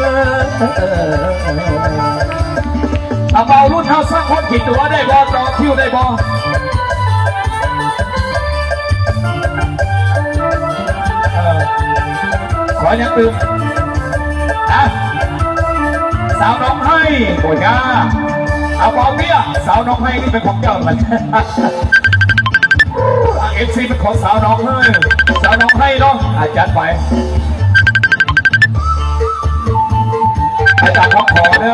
ອາ ເບົາລຸ້ນເຮົາສັກຄົນ ຊິຕົວະໄດ້ບໍ່? ຕໍ່ຄິວໄດ້ບໍ່? ເອີ ຂໍຍັງຕື່ມ ຮະ ສາວໜອງໄຮ ໂອ້ຍ ອາ ເບົາເບ້ຍ ສາວໜອງໄຮນີ້ເປັນຂອງເຈົ້າ ເອັຟຊີ ເປັນຂອງສາວໜອງໄຮ ສາວໜອງໄຮເນາະ ອາ ຈັດໄປ ໄປຕາມຄຳຂໍເດີ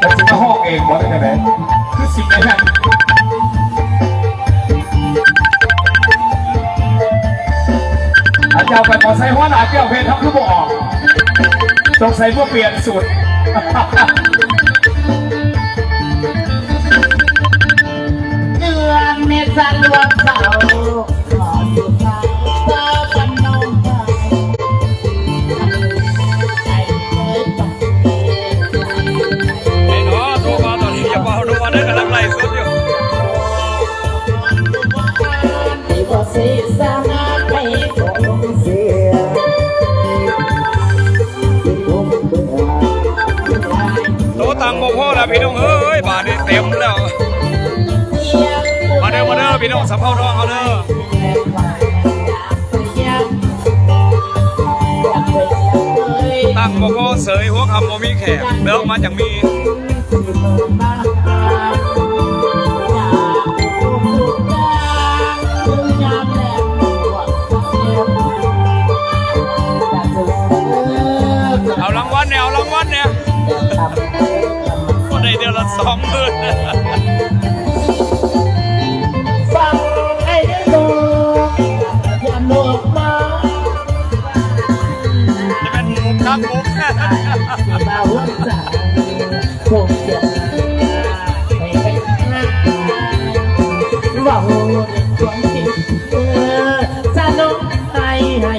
ເພິ່ນຊິມາຮ້ອງເອງບໍ່ ຫຼືຈັ່ງໃດ? ຄືຊິແມ່ນ ອາ ເຈົ້າໄປຂໍໃສ່ຫົວໜ້າແກ້ວເພນ ເຮົາຄືບໍ່ອອກ? ສົງໄສບໍ່ປ່ຽນສູດ. ເດືອນເມສາລວມເຂົາ ຂໍສຸດທ້າຍ ເຈົ້າກັນນ້ອງຊາຍ ໃຫ້ເຄີຍປະ ເຫັນບໍ່? ໂທມາຕອນນີ້ ຢ່າເວົ້າ ໂທມາເດີ ກຳລັງໄລຟ໌ສົດຢູ່. ໂຕຕັງບໍ່ພໍແລ້ວພີ່ນ້ອງເອີຍ ບາດນີ້ເຕັມແລ້ວ. ມາເດີ ມາເດີ ພີ່ນ້ອງສຳເພົາທອງເຮົາເດີ ຕັງບໍ່ພໍເສີຍ ຫົວຄ່ຳບໍ່ມີແຂກ ເດີ ມາຈັ່ງມີ. ເອົາລາງວັນແດ່ ເອົາລາງວັນແດ່ ບໍ່ໄດ້ເດືອນລະສອງໝື່ນ. ຟັງໄອ້ເດີ ຢ່ານອກມາ. ມາຮ່ວມສາ ຄົງຈະໃຫ້ໄປຫາ ເວົ້າຄວາມຈິງເດີ ສະໜອງໃຫ້ ໃຫ້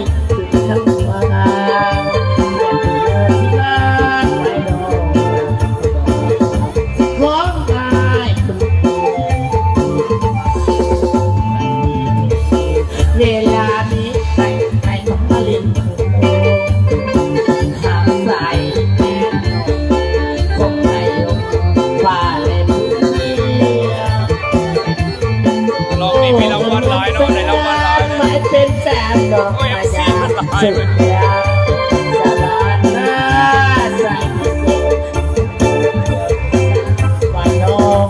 ເວລານີ້ໃຫ້ ໃຫ້ມາຫຼິ້ນ ທາງສາຍແມ່ນຂອງໃຜ ຟ້າແລະພື້ນເມືອງ ລອບນີ້ມີລາງວັນຫຼາຍເນາະ ໄດ້ລາງວັນຫຼາຍເລີຍ ໃຫ້ເປັນແຟນດອກ ໂອ້ຍ ເອັຟຊີ ມັນຫຼາຍເວີຍ ສະບານໜ້າໃສ ວ່ານ້ອງ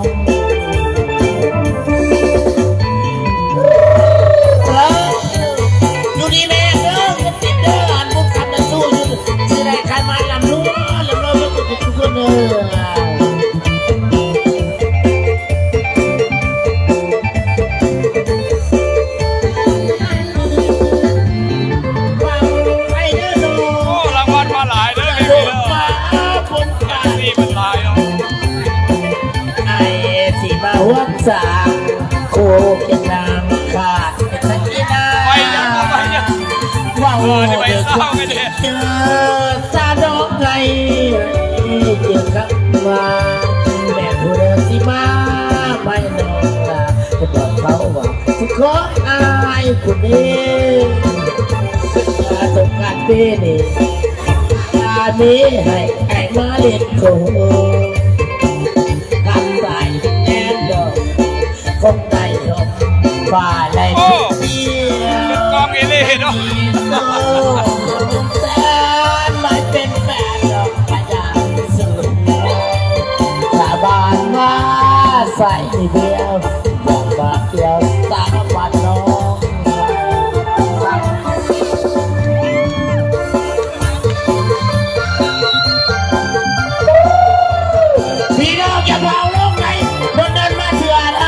ເອີ ຢູ່ດີມີແຮງເດີ ເງິນຕິດເດີ ອັນບຸນຄຳນຳສູ່ຢູ່ ຊິໄດ້ຂາຍມາລຳລວຍ ລຳລວຍເບິດທຸກຄົນເດີ. ໂອ້ ລາງວັນມາຫຼາຍເດີ ເອັຟຊີ ເດີ ເອັຟຊີ ມັນຫຼາຍເນາະ ອ້າຍຊິມາຮ່ວມສ້າງຄູ່ກັບນາງຂາດເປັນສັກກິນາ ໄປຍັງບໍ່ໄປຍັງ ເວົ້າ ເອີ ນີ້ໄປເຊົ້າກັນເດ້ ເຈີສາວດອກໄກ່ ເຈີຄຳວ່າ ແມ່ນຜູ້ໃດຊິມາໄປນ້ອງລາ ເພິ່ນບອກເຂົາວ່າ ຊິຂໍອ້າຍຜູ້ນີ້ ສະສົງການປີນີ້ ອາມີໃຫ້ອ້າຍມາຫຼິ້ນໂຄ ທາງສາຍແມ່ນດອກ ຄົງໄດ້ດອກຟ້າໄດ້ ໂອ້ ເປັນກອງອີ່ຫຼີເນາະ ມີໂຊ ແສນມາເປັນແຟນດອກ ພະຍາສູນ ສາບານມາໃສ່ດຽວ ຢາກມາທ່ຽວສາບານນ້ອງ ພີ່ນ້ອງຢ່າເຜົາລົງໃນ ດົນໆມາເທື່ອນະ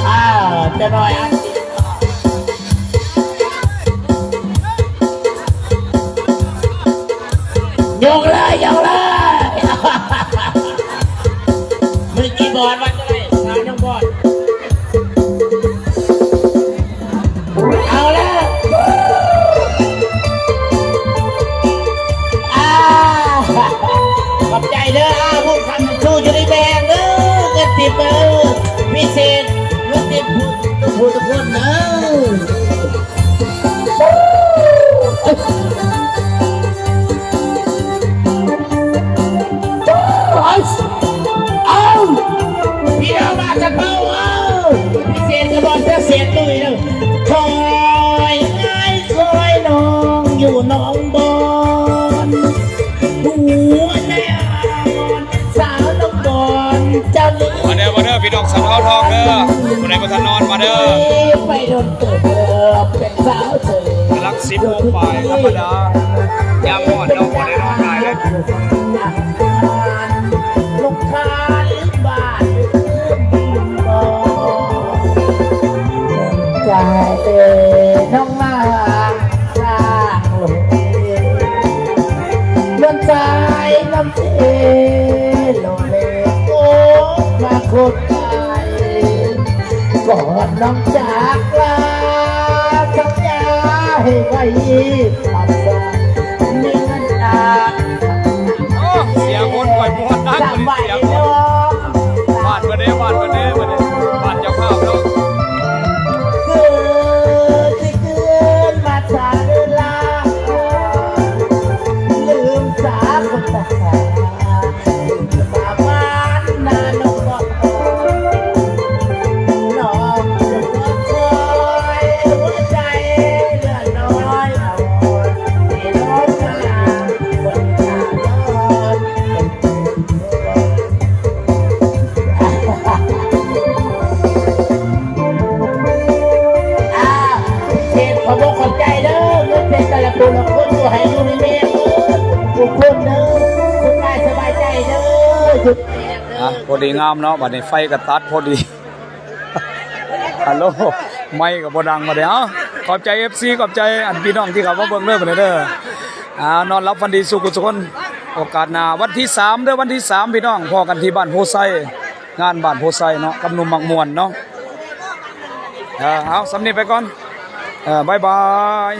ອ້າວ ຈະໜ້ອຍອັນ ຍົກເລີຍ ຍົກເລີຍ ມືກີບອດວ່າຈັ່ງໃດ ສາວຍົກບອດ ເອົາແລ້ວ ອາ ຂອບໃຈເດີ ອາ ບຸນຄຳ ສູ້ຢູ່ດີມີແຮງເດີ ເງິນຕິບເດີ ພິເສດ ເງິນຕິບ ທຸກຜູ້ທຸກຄົນເດີ. ເອົາ ພີ່ນ້ອງມາຈາກເບົາ ເອົາ ພິເສດກະບອນຈະເສດຕຸ້ຍເດີ ຄອຍອ້າຍຄອຍນ້ອງຢູ່ໜອງບອນ ຫົວໃຈອ່ອນ ສາວນະຄອນເຈົ້ານີ້ ມາເດີ ມາເດີ ພີ່ນ້ອງສາວເທົາທອງເດີ ຜູ້ໃດບໍ່ທັນນອນມາເດີ ໄປດົນເຕີບເດີ ເປັນສາວເທີ ກຳລັງສິບໂມງປາຍທຳມະດາ ຍາມຮ້ອນເນາະ ບໍ່ໄດ້ນອນຫຼາຍເລີຍ ລູກຄ້າລືມບ້ານລືມບໍ່ ກາຍເປັນນ້ອງນາງ ສາງໂລເລ ນວນສາຍນຳເທໂລເລ ໂອ້ ມາຄົນໄກ ກ່ອນນ້ອງຈາກລາ ສັນຍາໃຫ້ໄວ້ ອາສາມີເງິນອາ ໂອ້ ສຽງຄົນຂ້ອຍມ່ວນນະ ສະບາຍດີເນາະ ບ້ານເພິ່ນເດ້ ບ້ານເພິ່ນເດ້ ບ້ານເຈົ້າພາບເນາະ ຄືຊິຄືນມາສາເດີລາ ລືມສາຄົນຕາ ລືມສາບ້ານນານ້ອງບອກ ນ້ອງຈະຄອຍຫົວໃຈເຫຼືອນ້ອຍ ເອົາໃຫ້ນ້ອງມາຄົນຕານອນ ອ້າວ ເສດຂອບອົກຂອບໃຈເດີ ເງິນເປັນແຕ່ລະຜູ້ລະຄົນ ຂໍໃຫ້ຢູ່ດີມີແຮງເດີ ທຸກຄົນເດີ ສຸກກາຍສະບາຍໃຈເດີ ອ່ະ ພໍດີງາມເນາະ ບັດນີ້ໄຟກໍຕັດພໍດີ ຮັລໂຫຼ ໄມກໍບໍ່ດັງບັດນີ້ ເອົ້າ ຂອບໃຈເອັຟຊີ ຂອບໃຈອັນພີ່ນ້ອງທີ່ເຂົ້າມາເບິ່ງເດີ ບັດນີ້ເດີ. ອ່າ ນອນຫຼັບຝັນດີສູ່ທຸກຄົນ. ໂອກາດໜ້າວັນທີສາມເດີ ວັນທີສາມ ພີ່ນ້ອງ ພໍ້ກັນທີ່ບ້ານໂພໄຊ ງານບ້ານໂພໄຊເນາະ ກັບໜຸ່ມມັກມ່ວນເນາະ. ເອີ ເອົາ ສ່ຳນີ້ໄປກ່ອນ ເອີ ບາຍບາຍ.